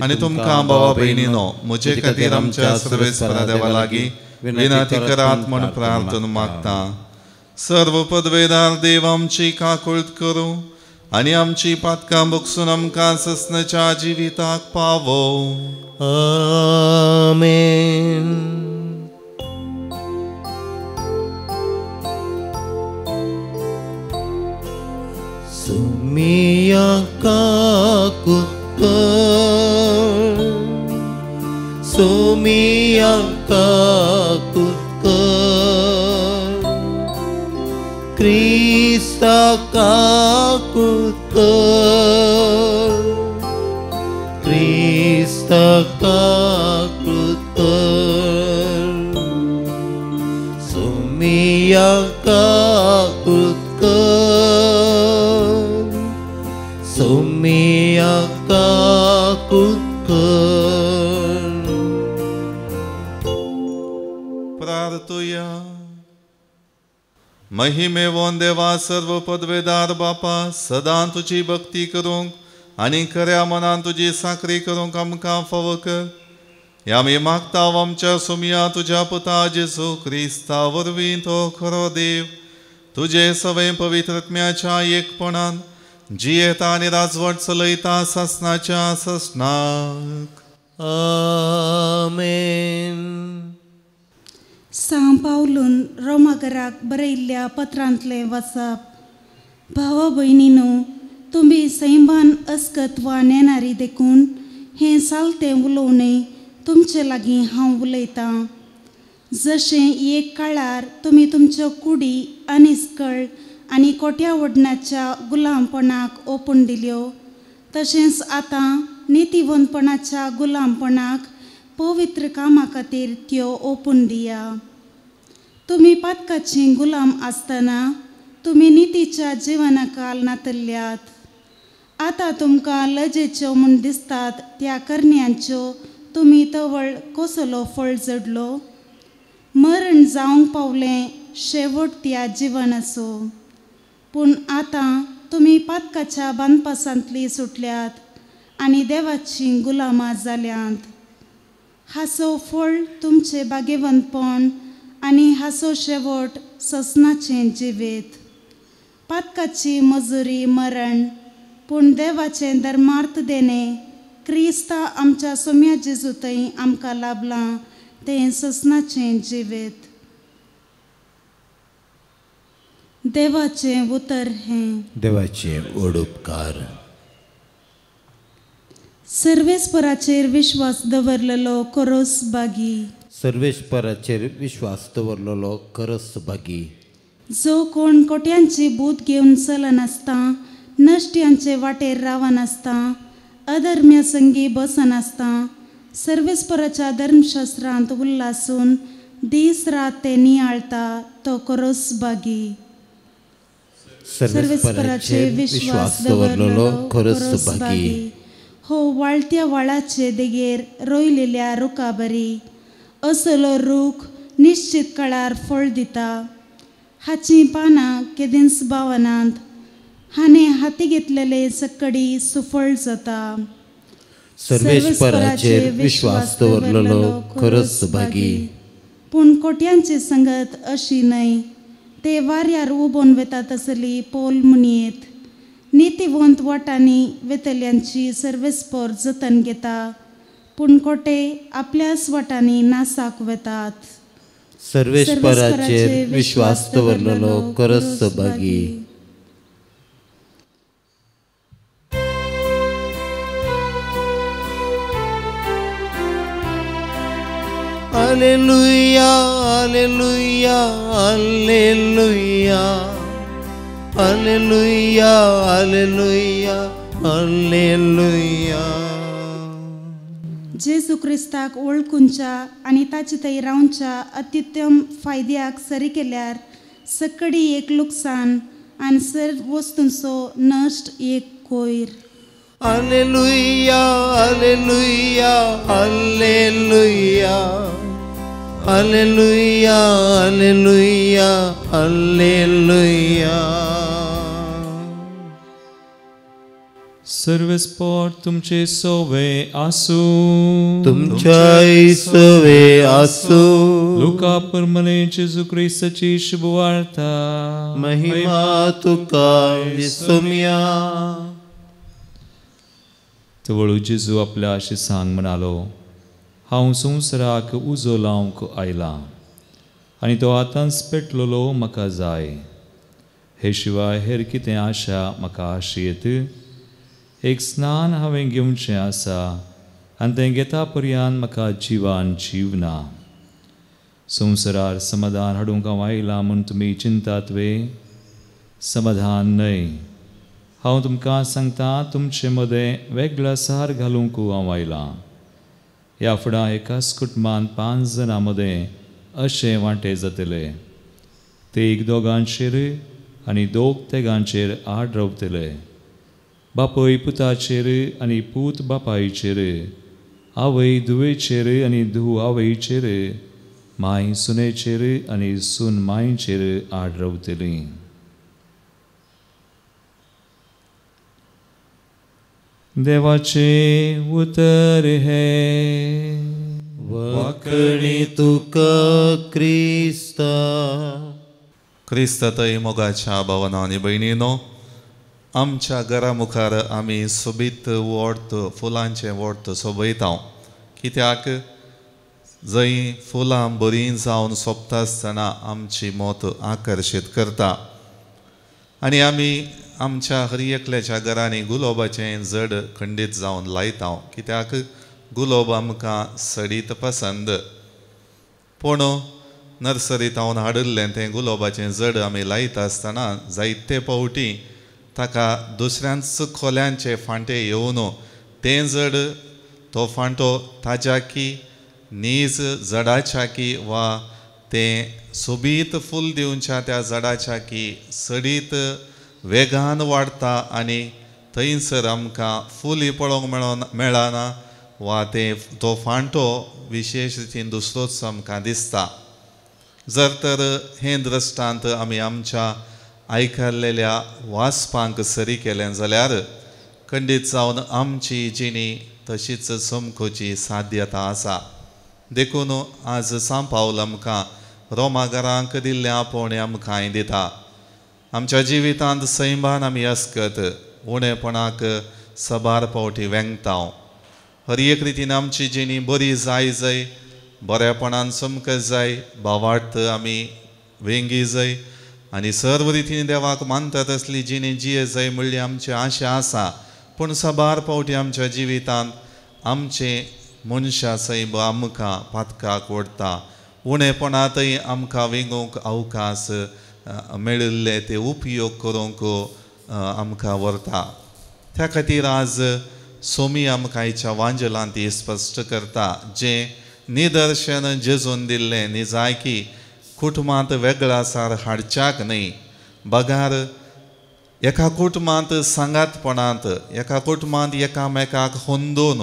आनी तुमकां भावा भयणीनो म्हजे खातीर आमच्या सर्वेस्परा देवा लागीं विनंती करात म्हूण प्रार्थना मागता. सर्व पदवेदार देव आमची काकुळट करूं आनी आमची पातकां बगसून आमकां ससनाच्या जिविताक पावो. आमेन. सुमिया काकुत कर, सुमिया काकुत कर, क्रिस्ता काकुत कर, क्रिस्ता काकुत कर, सुमिया काकुत कर, सुमिया काकुत कर. प्रार्थुया. महिमेवोन देवा सर्व पदवेदार बापा, सदां तुजी भक्ती करूंक आनी खऱ्या मनान तुजी साकरी करूंक आमकां फावो कर. ह्या आमी मागता आमच्या सुमया तुज्या पुता जेजू क्रिस्ता वरवीं, तो खरो देव, तुजे सवय पवित्रत्म्याच्या एकपणान जियेता आनी राजवट चलयता सासनाच्या सासनाक. आमेन. सां पावलून रोमागराक बरयल्ल्या पत्रांतलें वाचप. भावा भयणीनो, तुमी सैमान अस्कत वा नेणारी देखून हें सालतें उलोवणें तुमचे लागीं हांव उलयतां. जशें एक काळार तुमी तुमच्यो कुडी अनिस्कळ आनी कोट्या वडणाच्या गुलामपणाक ओपून दिल्यो, तशेंच आतां नितीवंतपणाच्या गुलामपणाक पवित्र कामा खातीर त्यो ओपून दिया. तुमी पातकाचीं गुलाम आसतना तुमी नितीच्या जिवनाकाल नातल्यात. आतां तुमकां लजेच्यो म्हूण दिसतात त्या करण्यांच्यो तुमी तवळ कसलो फळ जडलो? मरण जावंक पावलें शेवट त्या जिवनाचो. पूण आतां तुमी पातकाच्या बांदपासांतली सुटल्यात आनी देवाचीं गुलामां जाल्यांत. हाचो फळ तुमचें भाग्यवंतपण आनी हाचो शेवट ससनाचें जिवीत. पातकाची मजुरी मरण, पूण देवाचें धर्मार्थ देणें क्रिस्ता आमच्या सोम्या जेजू थंय आमकां लाभलां तें ससनाचें जिवीत. देवाचें उतर हें. देवाचें व्हड उपकार. सर्वेस्पराचेर विश्वास दवरलेलो खरोच भागी. सर्वेस्पराचेर विश्वास दवरलेलो खरोच भागी. जो कोण कोट्यांची बूत घेवन चलनासता, नश्ट्यांचे वाटेर रावनासता, अधर्म्या संगी बसनासता, सर्वेस्पराच्या धर्मशास्त्रांत उल्लासून दीस रात ते नियाळता तो खरोच भागी. सर्वेस्पराचेर विश्वास दवरलेलो खरोच भागी. हो वाळत्या वाळाचे देगेर रोयलेल्या रुखा बरी. असलो रूख निश्चित काळार फळ दिता. हाचीं पानां केदींच बावनात. हाणें हाती घेतलेले सक्कडी सुफळ जाता. सर्वेस्पराचेर विश्वास दवरलेलो खरोच भागी. पूण कोट्यांची संगत अशी न्हय. ते वाऱ्यार उबोन वेता तसली पोल म्हणयेत. नितीवंत वाटांनी वेतल्यांची सर्वेस्पर जतन घेता, पूण कोटे आपल्याच वाटांनी नासाक वेतात. सर्वेस्पराचेर विश्वास दवरलेलो खरोच भागी. Alleluia, alleluia, alleluia, alleluia, alleluia, alleluia. जेजू क्रिस्ताक वळखुंच्या आनी ताचे थंय रावच्या अत्युत्तम फायद्याक सरी केल्यार सकडी एक लुकसाण आनी सर्व वस्तूंचो नश्ट एक कोयर. Alleluia, alleluia, alleluia, Hallelujah, hallelujah, hallelujah. सर्वेस्पोर तुमचे सोवे आसूं, तुमच्याय सोवे आसूं. लुका परमने जेजू क्रिस्ताची शुभवार्ता. महिमा तुका विसुमया. तवळू जेजू आपल्या शिसांक म्हणालो, हांव संवसाराक उजो लावंक आयलां आनी तो आतांच पेटलेलो म्हाका जाय. हे शिवाय हेर कितें आशा म्हाका आशयेत? एक स्नान हांवें घेवचें आसा आनी तें घेता पर्यंत म्हाका जिवान जीव ना. संवसारार समाधान हाडूंक हांव आयलां म्हूण तुमी चिंतात वे? समाधान न्हय. हांव तुमकां सांगता, तुमचे मदें वेगळा सार घालूंक हांव आयलां. ह्या फुडां एकाच कुटुंबांत 5 जाणां मदें अशे वांटे जातले. ते एक दोगांचेर आनी दोग तेगांचेर आड रावतले. बापूय पुताचेर आनी पूत बापायचेर, आवय धुवेचेर आनी धूव आवयचेर, माय सुनेचेर आनी सून मायचेर आड रावतली. देवाचें उतर हें. वाकणी तुका क्रिस्ता. क्रिस्त थंय मोगाच्या भावना आनी भयणीनो, आमच्या घरा मुखार आमी सोबीत वोर्त फुलांचें वोर्त सोबयता. कित्याक जंय फुलां बरीं जावन सोंपता आसतना आमची मत आकर्शीत करता आनी आमी आमच्या हर एकल्याच्या घरांनी गुलाबाचें जड खंडीत जावन लायता. कित्याक गुलाब आमकां सडीत पसंद. पूण नर्सरींत हांव हाडिल्लें तें गुलाबाचें जड आमी लायता आसतना जायते फावटी ताका दुसऱ्यांच खोल्यांचे फांटे येवन तें जड तो फांटो ताज्या की नीज जडाच्या की वा तें सोबीत फूल दिवच्या त्या जडाच्या की सडीत वेगान वाडटा आनी थंयसर आमकां फुली पळोवंक मेळना वा तें तो फांटो विशेश रितीन दुसरोच आमकां दिसता. जर तर हें दृश्टांत आमी आमच्या आयकल्लेल्या वाचपांक सरी केलें जाल्यार खंडीत जावन आमची जिणी तशीच समखोची साध्यता आसा. देखून आज सांव पावल आमकां रोमाघरांक दिल्लें आपोवणें आमकांय दिता. आमच्या जिवितांत सैमान आमी अस्कत उणेपणाक सबार फावटी वेंगता. हर एक रितीन आमची जिणी बरी जाय जाय, बरेपणान समकत जाय, भावार्थ आमी वेंगी जाय आनी सर्व रितीन देवाक मानता तसली जिणी जिये जाय म्हणली आमची आशा आसा. पूण सबार फावटी आमच्या जिवितांत आमचें मनशा सैम आमकां पातकाक ओडटा, उणेपणांतय आमकां वेंगोवंक अवकाश मेळिल्ले ते उपयोग करूंक आमकां व्हरता. त्या खातीर आज सोमी आमकां आयच्या वांजलांत ती स्पश्ट करता, जें निदर्शन जेजून दिल्लें निजायकी कुटुंबांत वेगळा सार हाडच्याक न्हय, बगार एका कुटुंबांत सांगातपणांत, एका कुटुंबांत एकामेकाक होंदोवन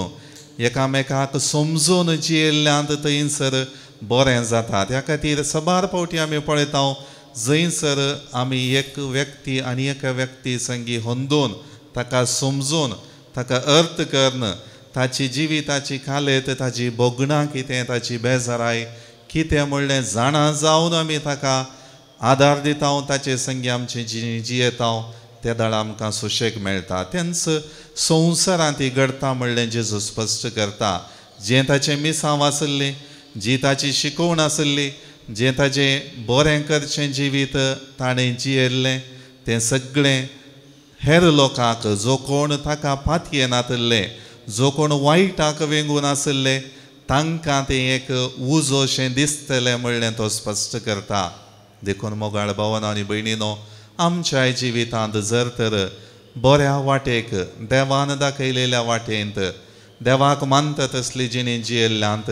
एकामेकाक समजून जियेल्ल्यांत थंयसर बरें जाता. त्या खातीर सबार फावटी आमी पळयता जंयसर आमी एक व्यक्ती आनी एका व्यक्ती संगी होंदोवन ताका समजून ताका अर्थ करून ताची जिविताची कालेत, ताची भोगणां कितें, ताची बेजाराय कितें म्हणलें जाणा जावन आमी ताका आदार दिता, ताचे संगी आमची जिणी जियेता, ते दळा आमकां सुशेग मेळटा. तेंच संवसारांत ती घडटा म्हणलें जेजू स्पश्ट करता. जें ताचें मिसांव आसलें, जी ताची शिकोवण आसली, जें ताचें बरें करचें जिवीत ताणें जियेल्लें तें सगळें हेर लोकांक जो कोण ताका पातयेनातल्ले, जो कोण वायटाक वेंगून आसले तांकां तें एक उजोशें दिसतलें म्हणलें तो स्पश्ट करता. देखून मोगाळ भावना आनी भयणीनो, आमच्या जिवितांत जर तर बऱ्या वाटेक देवान दाखयलेल्या वाटेंत देवाक मानता तसली जिणी जियेल्ल्यांत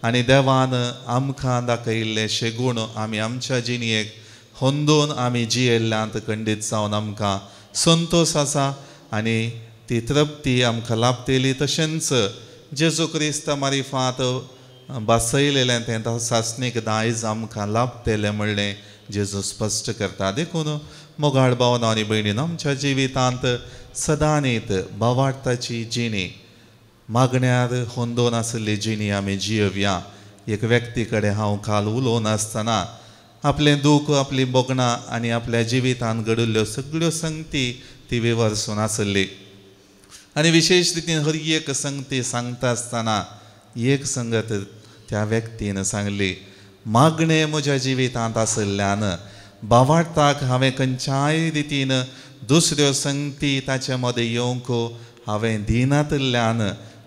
आनी देवान आमकां दाखयल्ले शेगूण आमी आमच्या जिणयेक होंदोवन आमी जियेल्ल्यांत खंडीत जावन आमकां संतोश आसा आनी ती तृप्ती आमकां लाभतली. तशेंच जेजू क्रिस्त मारिफात बसयलेलें तें सासणीक दायज आमकां लाभतलें म्हणलें जेजू स्पश्ट करता. देखून मोगाळ भावना आनी भयणीन आमच्या जिवितांत सदांनीत भावार्थाची जिणी मागण्यार होंदोवन आशिल्ली जिणी आमी जियोवया. एक व्यक्ती कडेन हांव काल उलोवन आसतना आपलें दूख आपली भोगणां आनी आपल्या जिवितांत घडिल्ल्यो सगळ्यो संगती ती विवर्सून आसली आनी विशेश रितीन हर एक संगती सांगता आसतना एक संगत त्या व्यक्तीन सांगली, मागणें म्हज्या जिवितांत आशिल्ल्यान भावार्थाक हांवें खंयच्याय रितीन दुसऱ्यो संगती ताचे मदें येवंक हांवें दिनातिल्ल्यान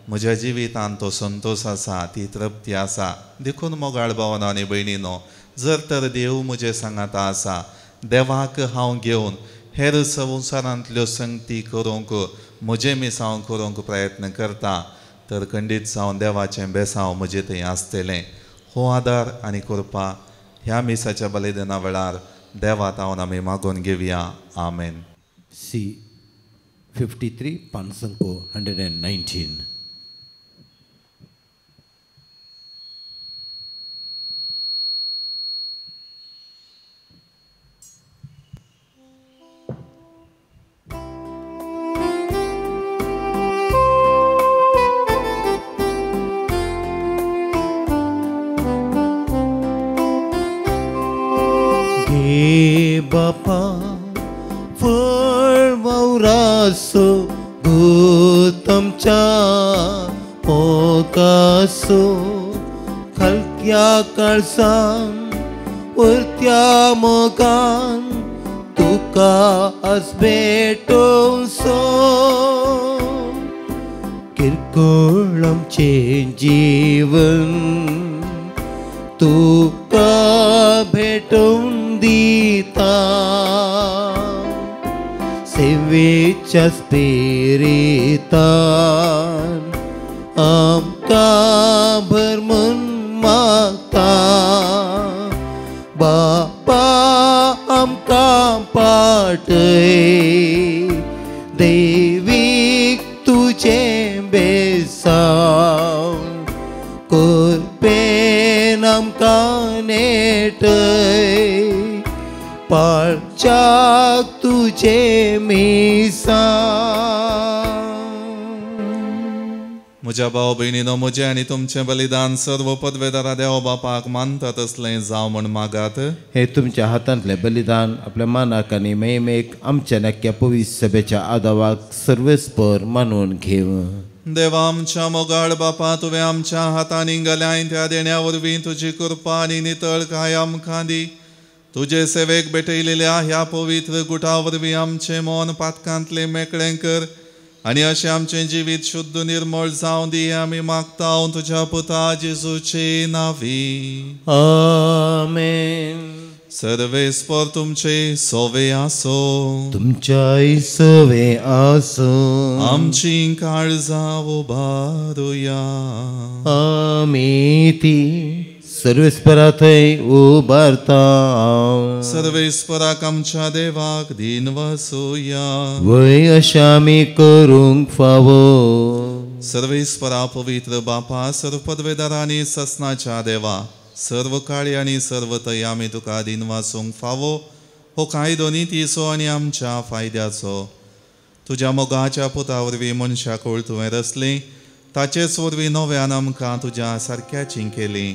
म्हज्या जिवितांत तो संतोश आसा, ती तृप्ती आसा. देखून मोगाळ भावना आनी भयणीनो, जर तर देव म्हजे सांगाता आसा, देवाक हांव घेवन हेर संवसारांतल्यो संगती करूंक म्हजें मिसांव करूंक प्रयत्न करता तर खंडीत जावन देवाचें बेसांव म्हजें थंय आसतलें. हो आदार आनी कृपा ह्या मिसाच्या बलिदाना वेळार देवा तावन आमी मागून घेवया. आमेन. सी 53 पानसंको 119. बापा फळ वावरासो गोतमच्या मोगासो खालत्या काळसान वरत्या मोगान तुका आज भेटोवसो किरकोळ आमचें जीवन तुका भेटोवन दिता सेवेच्या स्पिरितान आमकां भरमून मागता बापा आमकां पाटय देवीक तुजें बेसांव कृपेन आमकां नेटय पाळच्याक तुजें मिसांव. म्हज्या भाव भयणीनो, म्हजें आनी तुमचें बलिदान सर्व पदवेदारा देव बापाक मानता तसलें जावं म्हूण मागात. हे तुमच्या हातांतलें बलिदान आपल्या मानाक आनी महिमेक आमच्या नक्क्या पवित्र सभेच्या आदावाक सर्वेस्पर मानून घेवं. देवा आमच्या मोगाळ बापा, तुवें आमच्या हातांनी गल्याय त्या देण्या वरवीं तुजी कृपा आनी नितळकाय आमकां दी. तुजे सेवेक भेटयलेल्या ह्या पवित्र गुटा वरवीं आमचें मन पातकांतलें मेकळें कर आनी अशें आमचें जिवीत शुद्ध निर्मळ जावं दी आमी मागता तुज्या पुता जेजूचे नांवी. आमेन. सर्वेस्पर तुमचे सोवे आसो, तुमच्याय सोवे आसो. आमची काळजां उबारुया, आमी ती सर्वेस्परा थंय उबारता. सर्वेस्पराक आमच्या देवाक दीन वसुया, वय अशें आमी करूंक फावो. सर्वेस्परा पवित्र बापा, सर्व पदवेदारांनी ससनाच्या देवा, सर्व काळी आनी सर्व थंय आमी तुका दीन वासूंक फावो. हो कायदो नितीचो आनी आमच्या फायद्याचो. तुज्या मोगाच्या पुता वरवीं मनशाकूळ तुवें रचली, ताचेच वरवीं नव्यान आमकां तुज्या सारक्याची केली.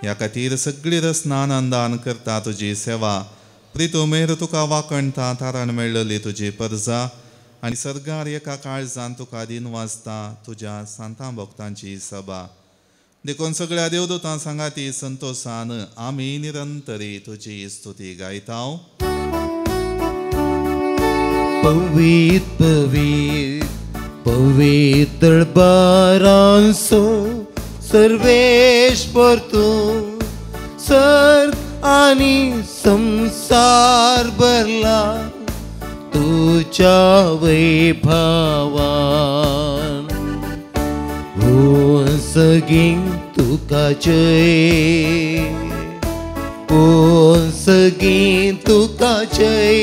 ह्या खातीर सगळी रचना आनंदान करता तुजी सेवा. प्रितुमेर तुका वाकणता तारण मेळ्ळली तुजी परजा आनी सर्गार एका काळजान तुका दीन वाचता तुज्या सांतां भक्तांची सभा. देखून सगळ्या देवदूतां सांगाती संतोषान आमी निरंतरी तुजी स्तुती गायता. पवित्र पवित्र पवित्र बारांसो सर्वेश्वर तूं सर्ग आनी संसार भरला तुज्या वैभवान. सगीं तुका जय, ओ सगीं तुका जय,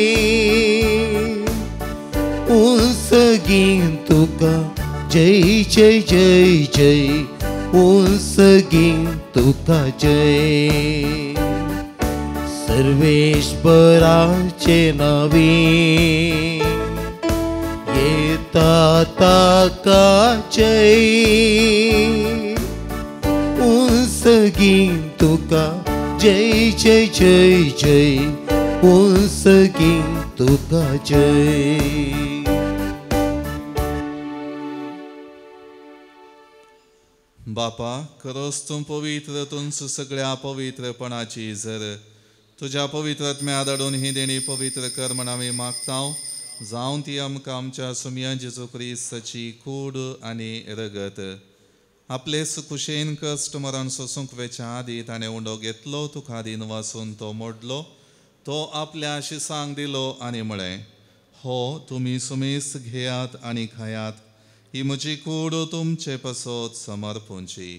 ओ सगीं तुका जय जय जय जय, उंसगी तुका जय सर्वेश्वराचे नावी येता ताका जय उंसगी तुका जय जय जय जय उंसगी तुका जय। बापा खरोच तूं पवित्र तुंच सगळ्या पवित्रपणाची जर तुज्या पवित्र आत्म्या धाडून ही देणी पवित्र कर म्हण आमी मागता जावन ती आमकां आमच्या सुमया जेजू क्रिस्ताची कूड आनी रगत आपले कुशेन कश्ट मरण सोसूंक वेच्या आदी ताणें उंडो घेतलो तुका दिन वासून तो मोडलो तो आपल्या शिसांक दिलो आनी म्हळें हो तुमी सुमेस घेयात आनी खायात ही म्हजी कूड तुमचे पासत समर्पूंची।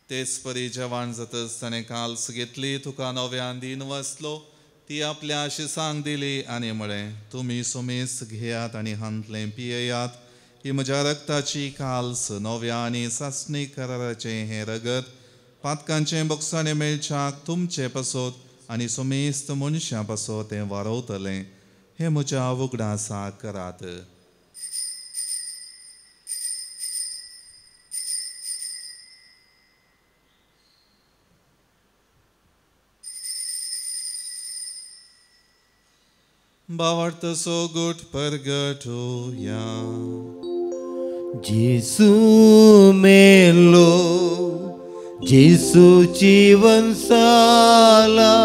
तेच परी जेवण जातच ताणें काल्स घेतली तुका नव्यान दिन वाचलो ती आपल्या शिसांक दिली आनी म्हळें तुमी सुमेस घेयात आनी हांतलें पियेयात ही म्हज्या रक्ताची काल्स नव्या आनी सासणी कराराचें हें रगत पातकांचें बोगसाणें मेळच्याक तुमचे पासत आनी सुमेस्त मनशां पासत तें वारोवतलें हें म्हज्या उगडासाक करात। भावार्थ सोगूट परगटुया। जेसू मेलो जेसू जीवन साला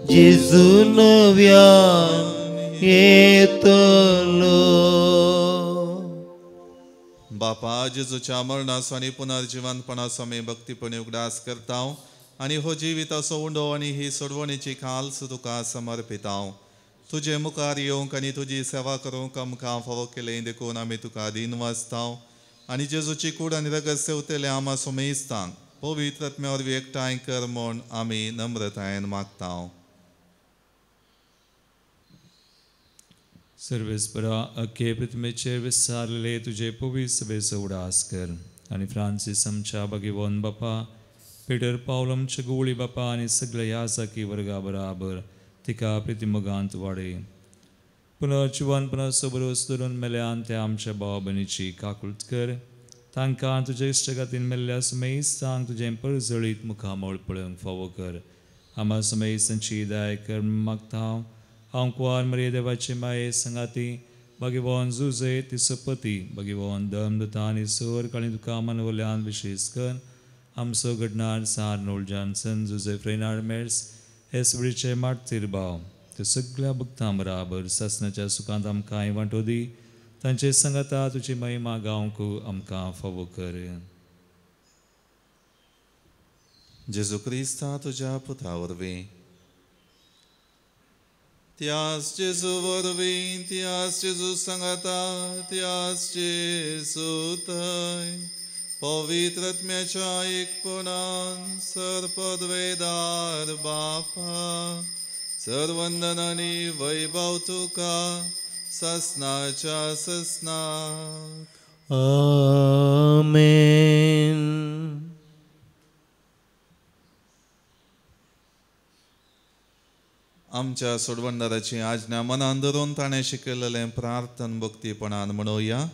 जेसू नव्यान येतलो। बापा जेजूच्या मरणाचो आनी पुनर्जिवनपणाचो आमी भक्तीपणी उगडास करता आनी हो जिविताचो उंडो आनी ही सोडवणीची काल्स तुका समर्पिता। तुजे मुखार येवंक आनी तुजी सेवा करूंक आमकां फावो केलें देखून आमी तुका दीन वाचता आनी जेजूची कूड आनी रगत सेवतले आमा सुमेस्तांक पवित्र आत्म्या वरवीं एकठांय कर म्हूण आमी नम्रतायेन मागता। सर्वेस्परा अखे प्रतिमेचेर विसारलेले तुजे पवित्र सभेचो उडास कर आनी फ्रांसीस आमच्या भगिवन बापा पिटर पावल आमच्या गुवळी बापा आनी सगळ्या याजाकी वर्गा बराबर तिका प्रितिमोगांत वाडय। पुनर्जिवनपणाचो भरोस धरून मेल्यान त्या आमच्या भाव भयणीची काकूळट कर तांकां तुज्या इश्टगातीन मेल्ल्या सुमेस्तांक तुजें परजळीत मुखामळ पळोवंक फावो कर। आमा सुमेस्तांची दया कर मागता हांव कुवार मरिये देवाचे माये संगाती भगिवन जुजे तिसपती भगिवन दमदता आनी सर काळी तुका मनवल्यान विशेश कर आमचो घडणार सार नोल जॉन्सन जुजे फ्रेनार्ड मेर्स हे सगळीचे मार्तीर भाव ते सगळ्या भक्तां बराबर सासणाच्या सुखांत आमकां वांटो दी तांचे संगाता तुजी महिमा गावंक आमकां फावो कर। जेजू क्रिस्ता तुज्या पुता वरवीं त्यास जेजू वरवीं त्यास जेजू सांगाता त्यास जेजू थंय पवित्र आत्म्याच्या एकपणान सर्पद्वेदार बापा सर्वंदन आनी वैभव तुका ससनाच्या ससनाक। आमेन। आमच्या सोडवणदाराची आज्ञा मनान धरून ताणें शिकयलेलें प्रार्थन भक्तीपणान म्हणोया।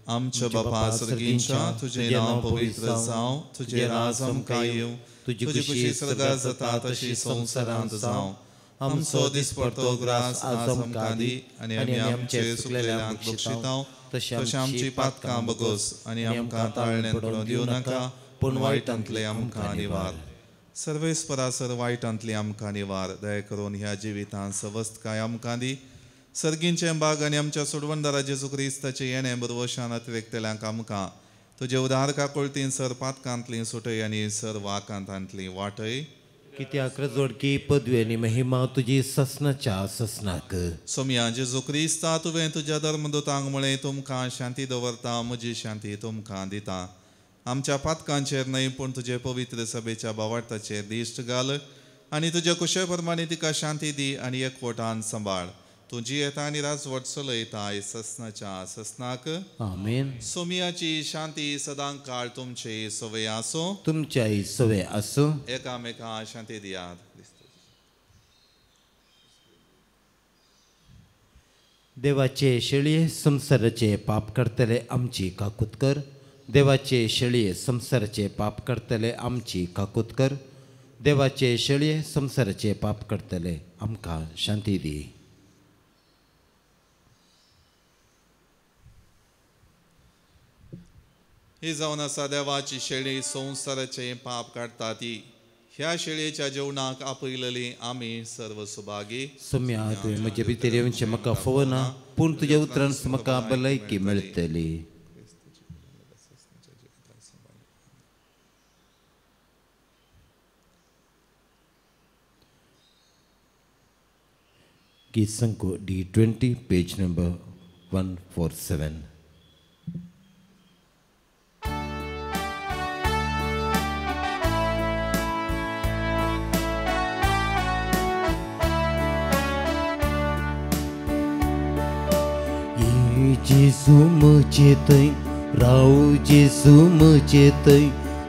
आमच्या बापा सर्गींच्या तुजें नांव पवित्र जावं तुजें राज आमकां येवं तुजी खुशी स्वर्गांत जाता तशी संवसारांत जावं। आमचो दिसपडतो ग्रास आज आमकां दी आनी आमी आमचे चुकलेल्यांक बक्षितांव तशें आमची पातकां बगोस आनी आमकां ताळण्यान पडोवन दिवं नाका पूण वायटांतले आमकां निवार। सर्वेस्परा सर वायटांतली आमकां निवार दया करून ह्या जिवितांत सवस्तकाय आमकां दी। सर्गींचें बाग आनी आमच्या सोडवणदारा जेजू क्रिस्ताचें येणें बरवशान अतिरेकतल्यांक आमकां तुजे उदार काकुळतीन सर पातकांतली सुटय आनी सर वाकांतांतली वाटय। कित्याक रजोडकी पदवी आनी महिमा तुजी ससनाच्या ससनाक। सोमया जेजू क्रिस्ता तुवें तुज्या धर्मदूतांक म्हळें तुमकां शांती दवरता म्हजी शांती तुमकां दिता। आमच्या पातकांचेर न्हय पूण तुजे पवित्र सभेच्या भावार्थाचेर दिश्ट घाल आनी तुज्या कुशे प्रमाणे तिका शांती दी आनी एकवटान सांबाळ. तूं जियेता आनी राजवट चलयता ससनाच्या ससनाक. आमेन. सोमियाची शांती सदां काळ तुमचे सवय आसूं. तुमच्याय सवय आसूं. एकामेका शांती दियात. देवाचे शेळये संवसाराचे पाप करतले आमची काकूत कर. देवाचे शेळये संवसाराचे पाप करतले आमची काकूत कर. देवाचे शेळये संवसाराचे पाप करतले आमकां शांती दी. ही जावन आसा देवाची शेळी संवसाराचे पाप काडटा ती. ह्या शेळयेच्या जेवणाक आपयलेली आमी सर्व सुभागी. सोम्या तुवें म्हजे भितर येवचें म्हाका फोवना पूण तुज्या उतरान म्हाका भलायकी मेळटली. गीत संको D20 page number 147. जेजू म्हजे थंय राव जेजू म्हजे थंय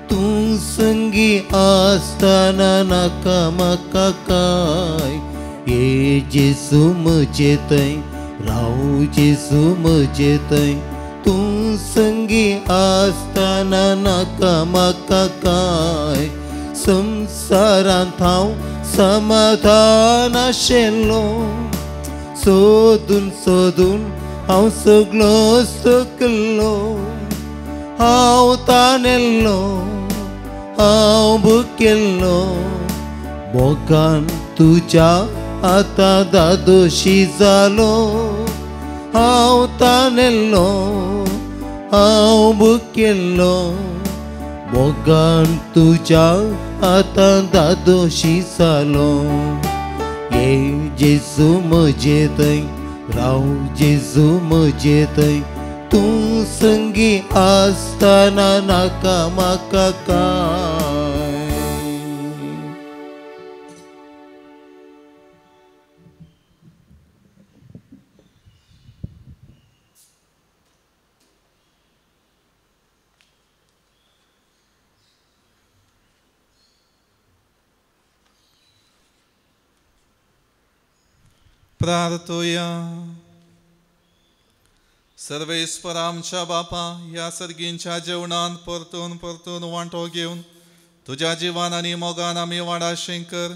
तूं संगी आसतना नाका म्हाका काय. ये जेजू म्हजे थंय राव जेजू म्हजे थंय तूं संगी आसतना नाका म्हाका काय. संवसारांत हांव समाधान आशिल्लो सोदून सोदून हांव सगलो सकलो. हांव तानेल्लो हांव भुकेल्लो मोगान तुज्या आतां दादोशी जालो. हांव तानेल्लो हांव भुकेल्लो मोगान तुज्या आतां दादोशी जालो. ये जेजू म्हजे थंय राव जेजू म्हजे थंय तूं संगी आसतना नाका म्हाका काय. प्रार्थोया. सर्वेस्पर आमच्या बापा ह्या सर्गींच्या जेवणान परतून परतून वांटो घेवन तुज्या जिवान आनी मोगान आमी वाडाशें कर.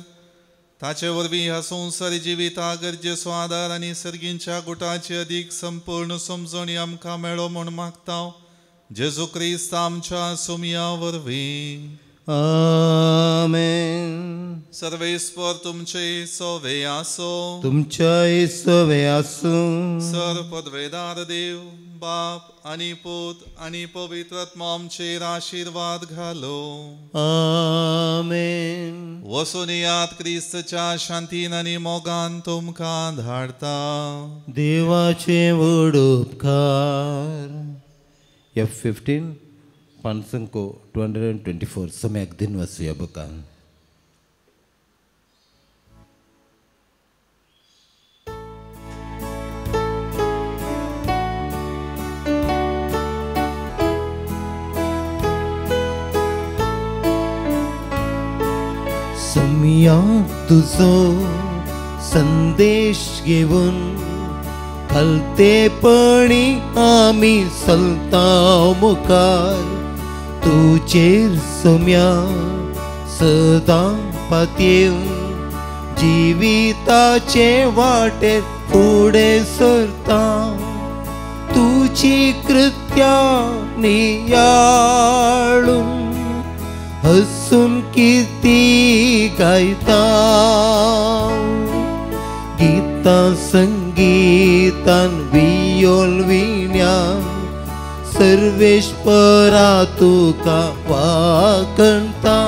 ताचे वरवीं ह्या संवसारी जिविता गरजेचो आदार आनी सर्गींच्या गुटाची अदीक संपूर्ण समजणी आमकां मेळो म्हूण मागता. जेजू क्रिस्त आमच्या सोमया वरवीं. आमेन. सर्वेस्पर तुमचे सवे आसो. तुमच्याय सवे आसूं. सर पदवेदार देव बाप आनी पूत आनी पवित्र आत्मा आमचेर आशिर्वाद घालो. आमेन. वसून यात क्रिस्तच्या शांतीन आनी मोगान तुमकां धाडता. देवाचे व्हड उपकार. F15 पानसंको 224 सम्याक दिन वसुया बुकान. सम्या तुजो संदेश घेवन खलतेपणी आमी चलता मुखार. तुजेर सम्या सदां पातयेवन जिविताचे वाटेर फुडें सरता. तुजी कृत्या नियाळून हसून कीर्ती गायता. गीतां संगीतान वियोल विण्यान सर्वेश्वरा तुका वाकणता.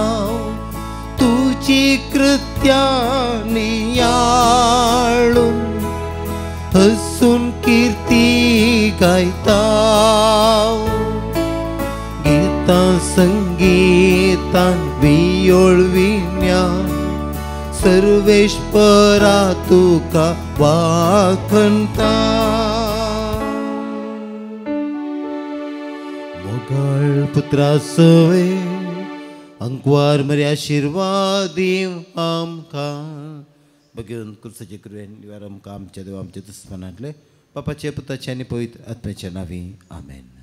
तुजी कृत्या नियाळून हसून कीर्ती गायता. गीतां सांता संगीतान वियोळ विण्या सर्वेश्वरा तुका वाखणता. मोगाळ पुत्रा सवे अंकवार मरे आशिर्वाद आमकां. बघून कुर्साचे कृपेन निवार आमकां आमच्या देव आमच्या दुस्मानांतले बापाचे पुताचे आनी पवित्र आत्म्याच्या नांवी आमेन.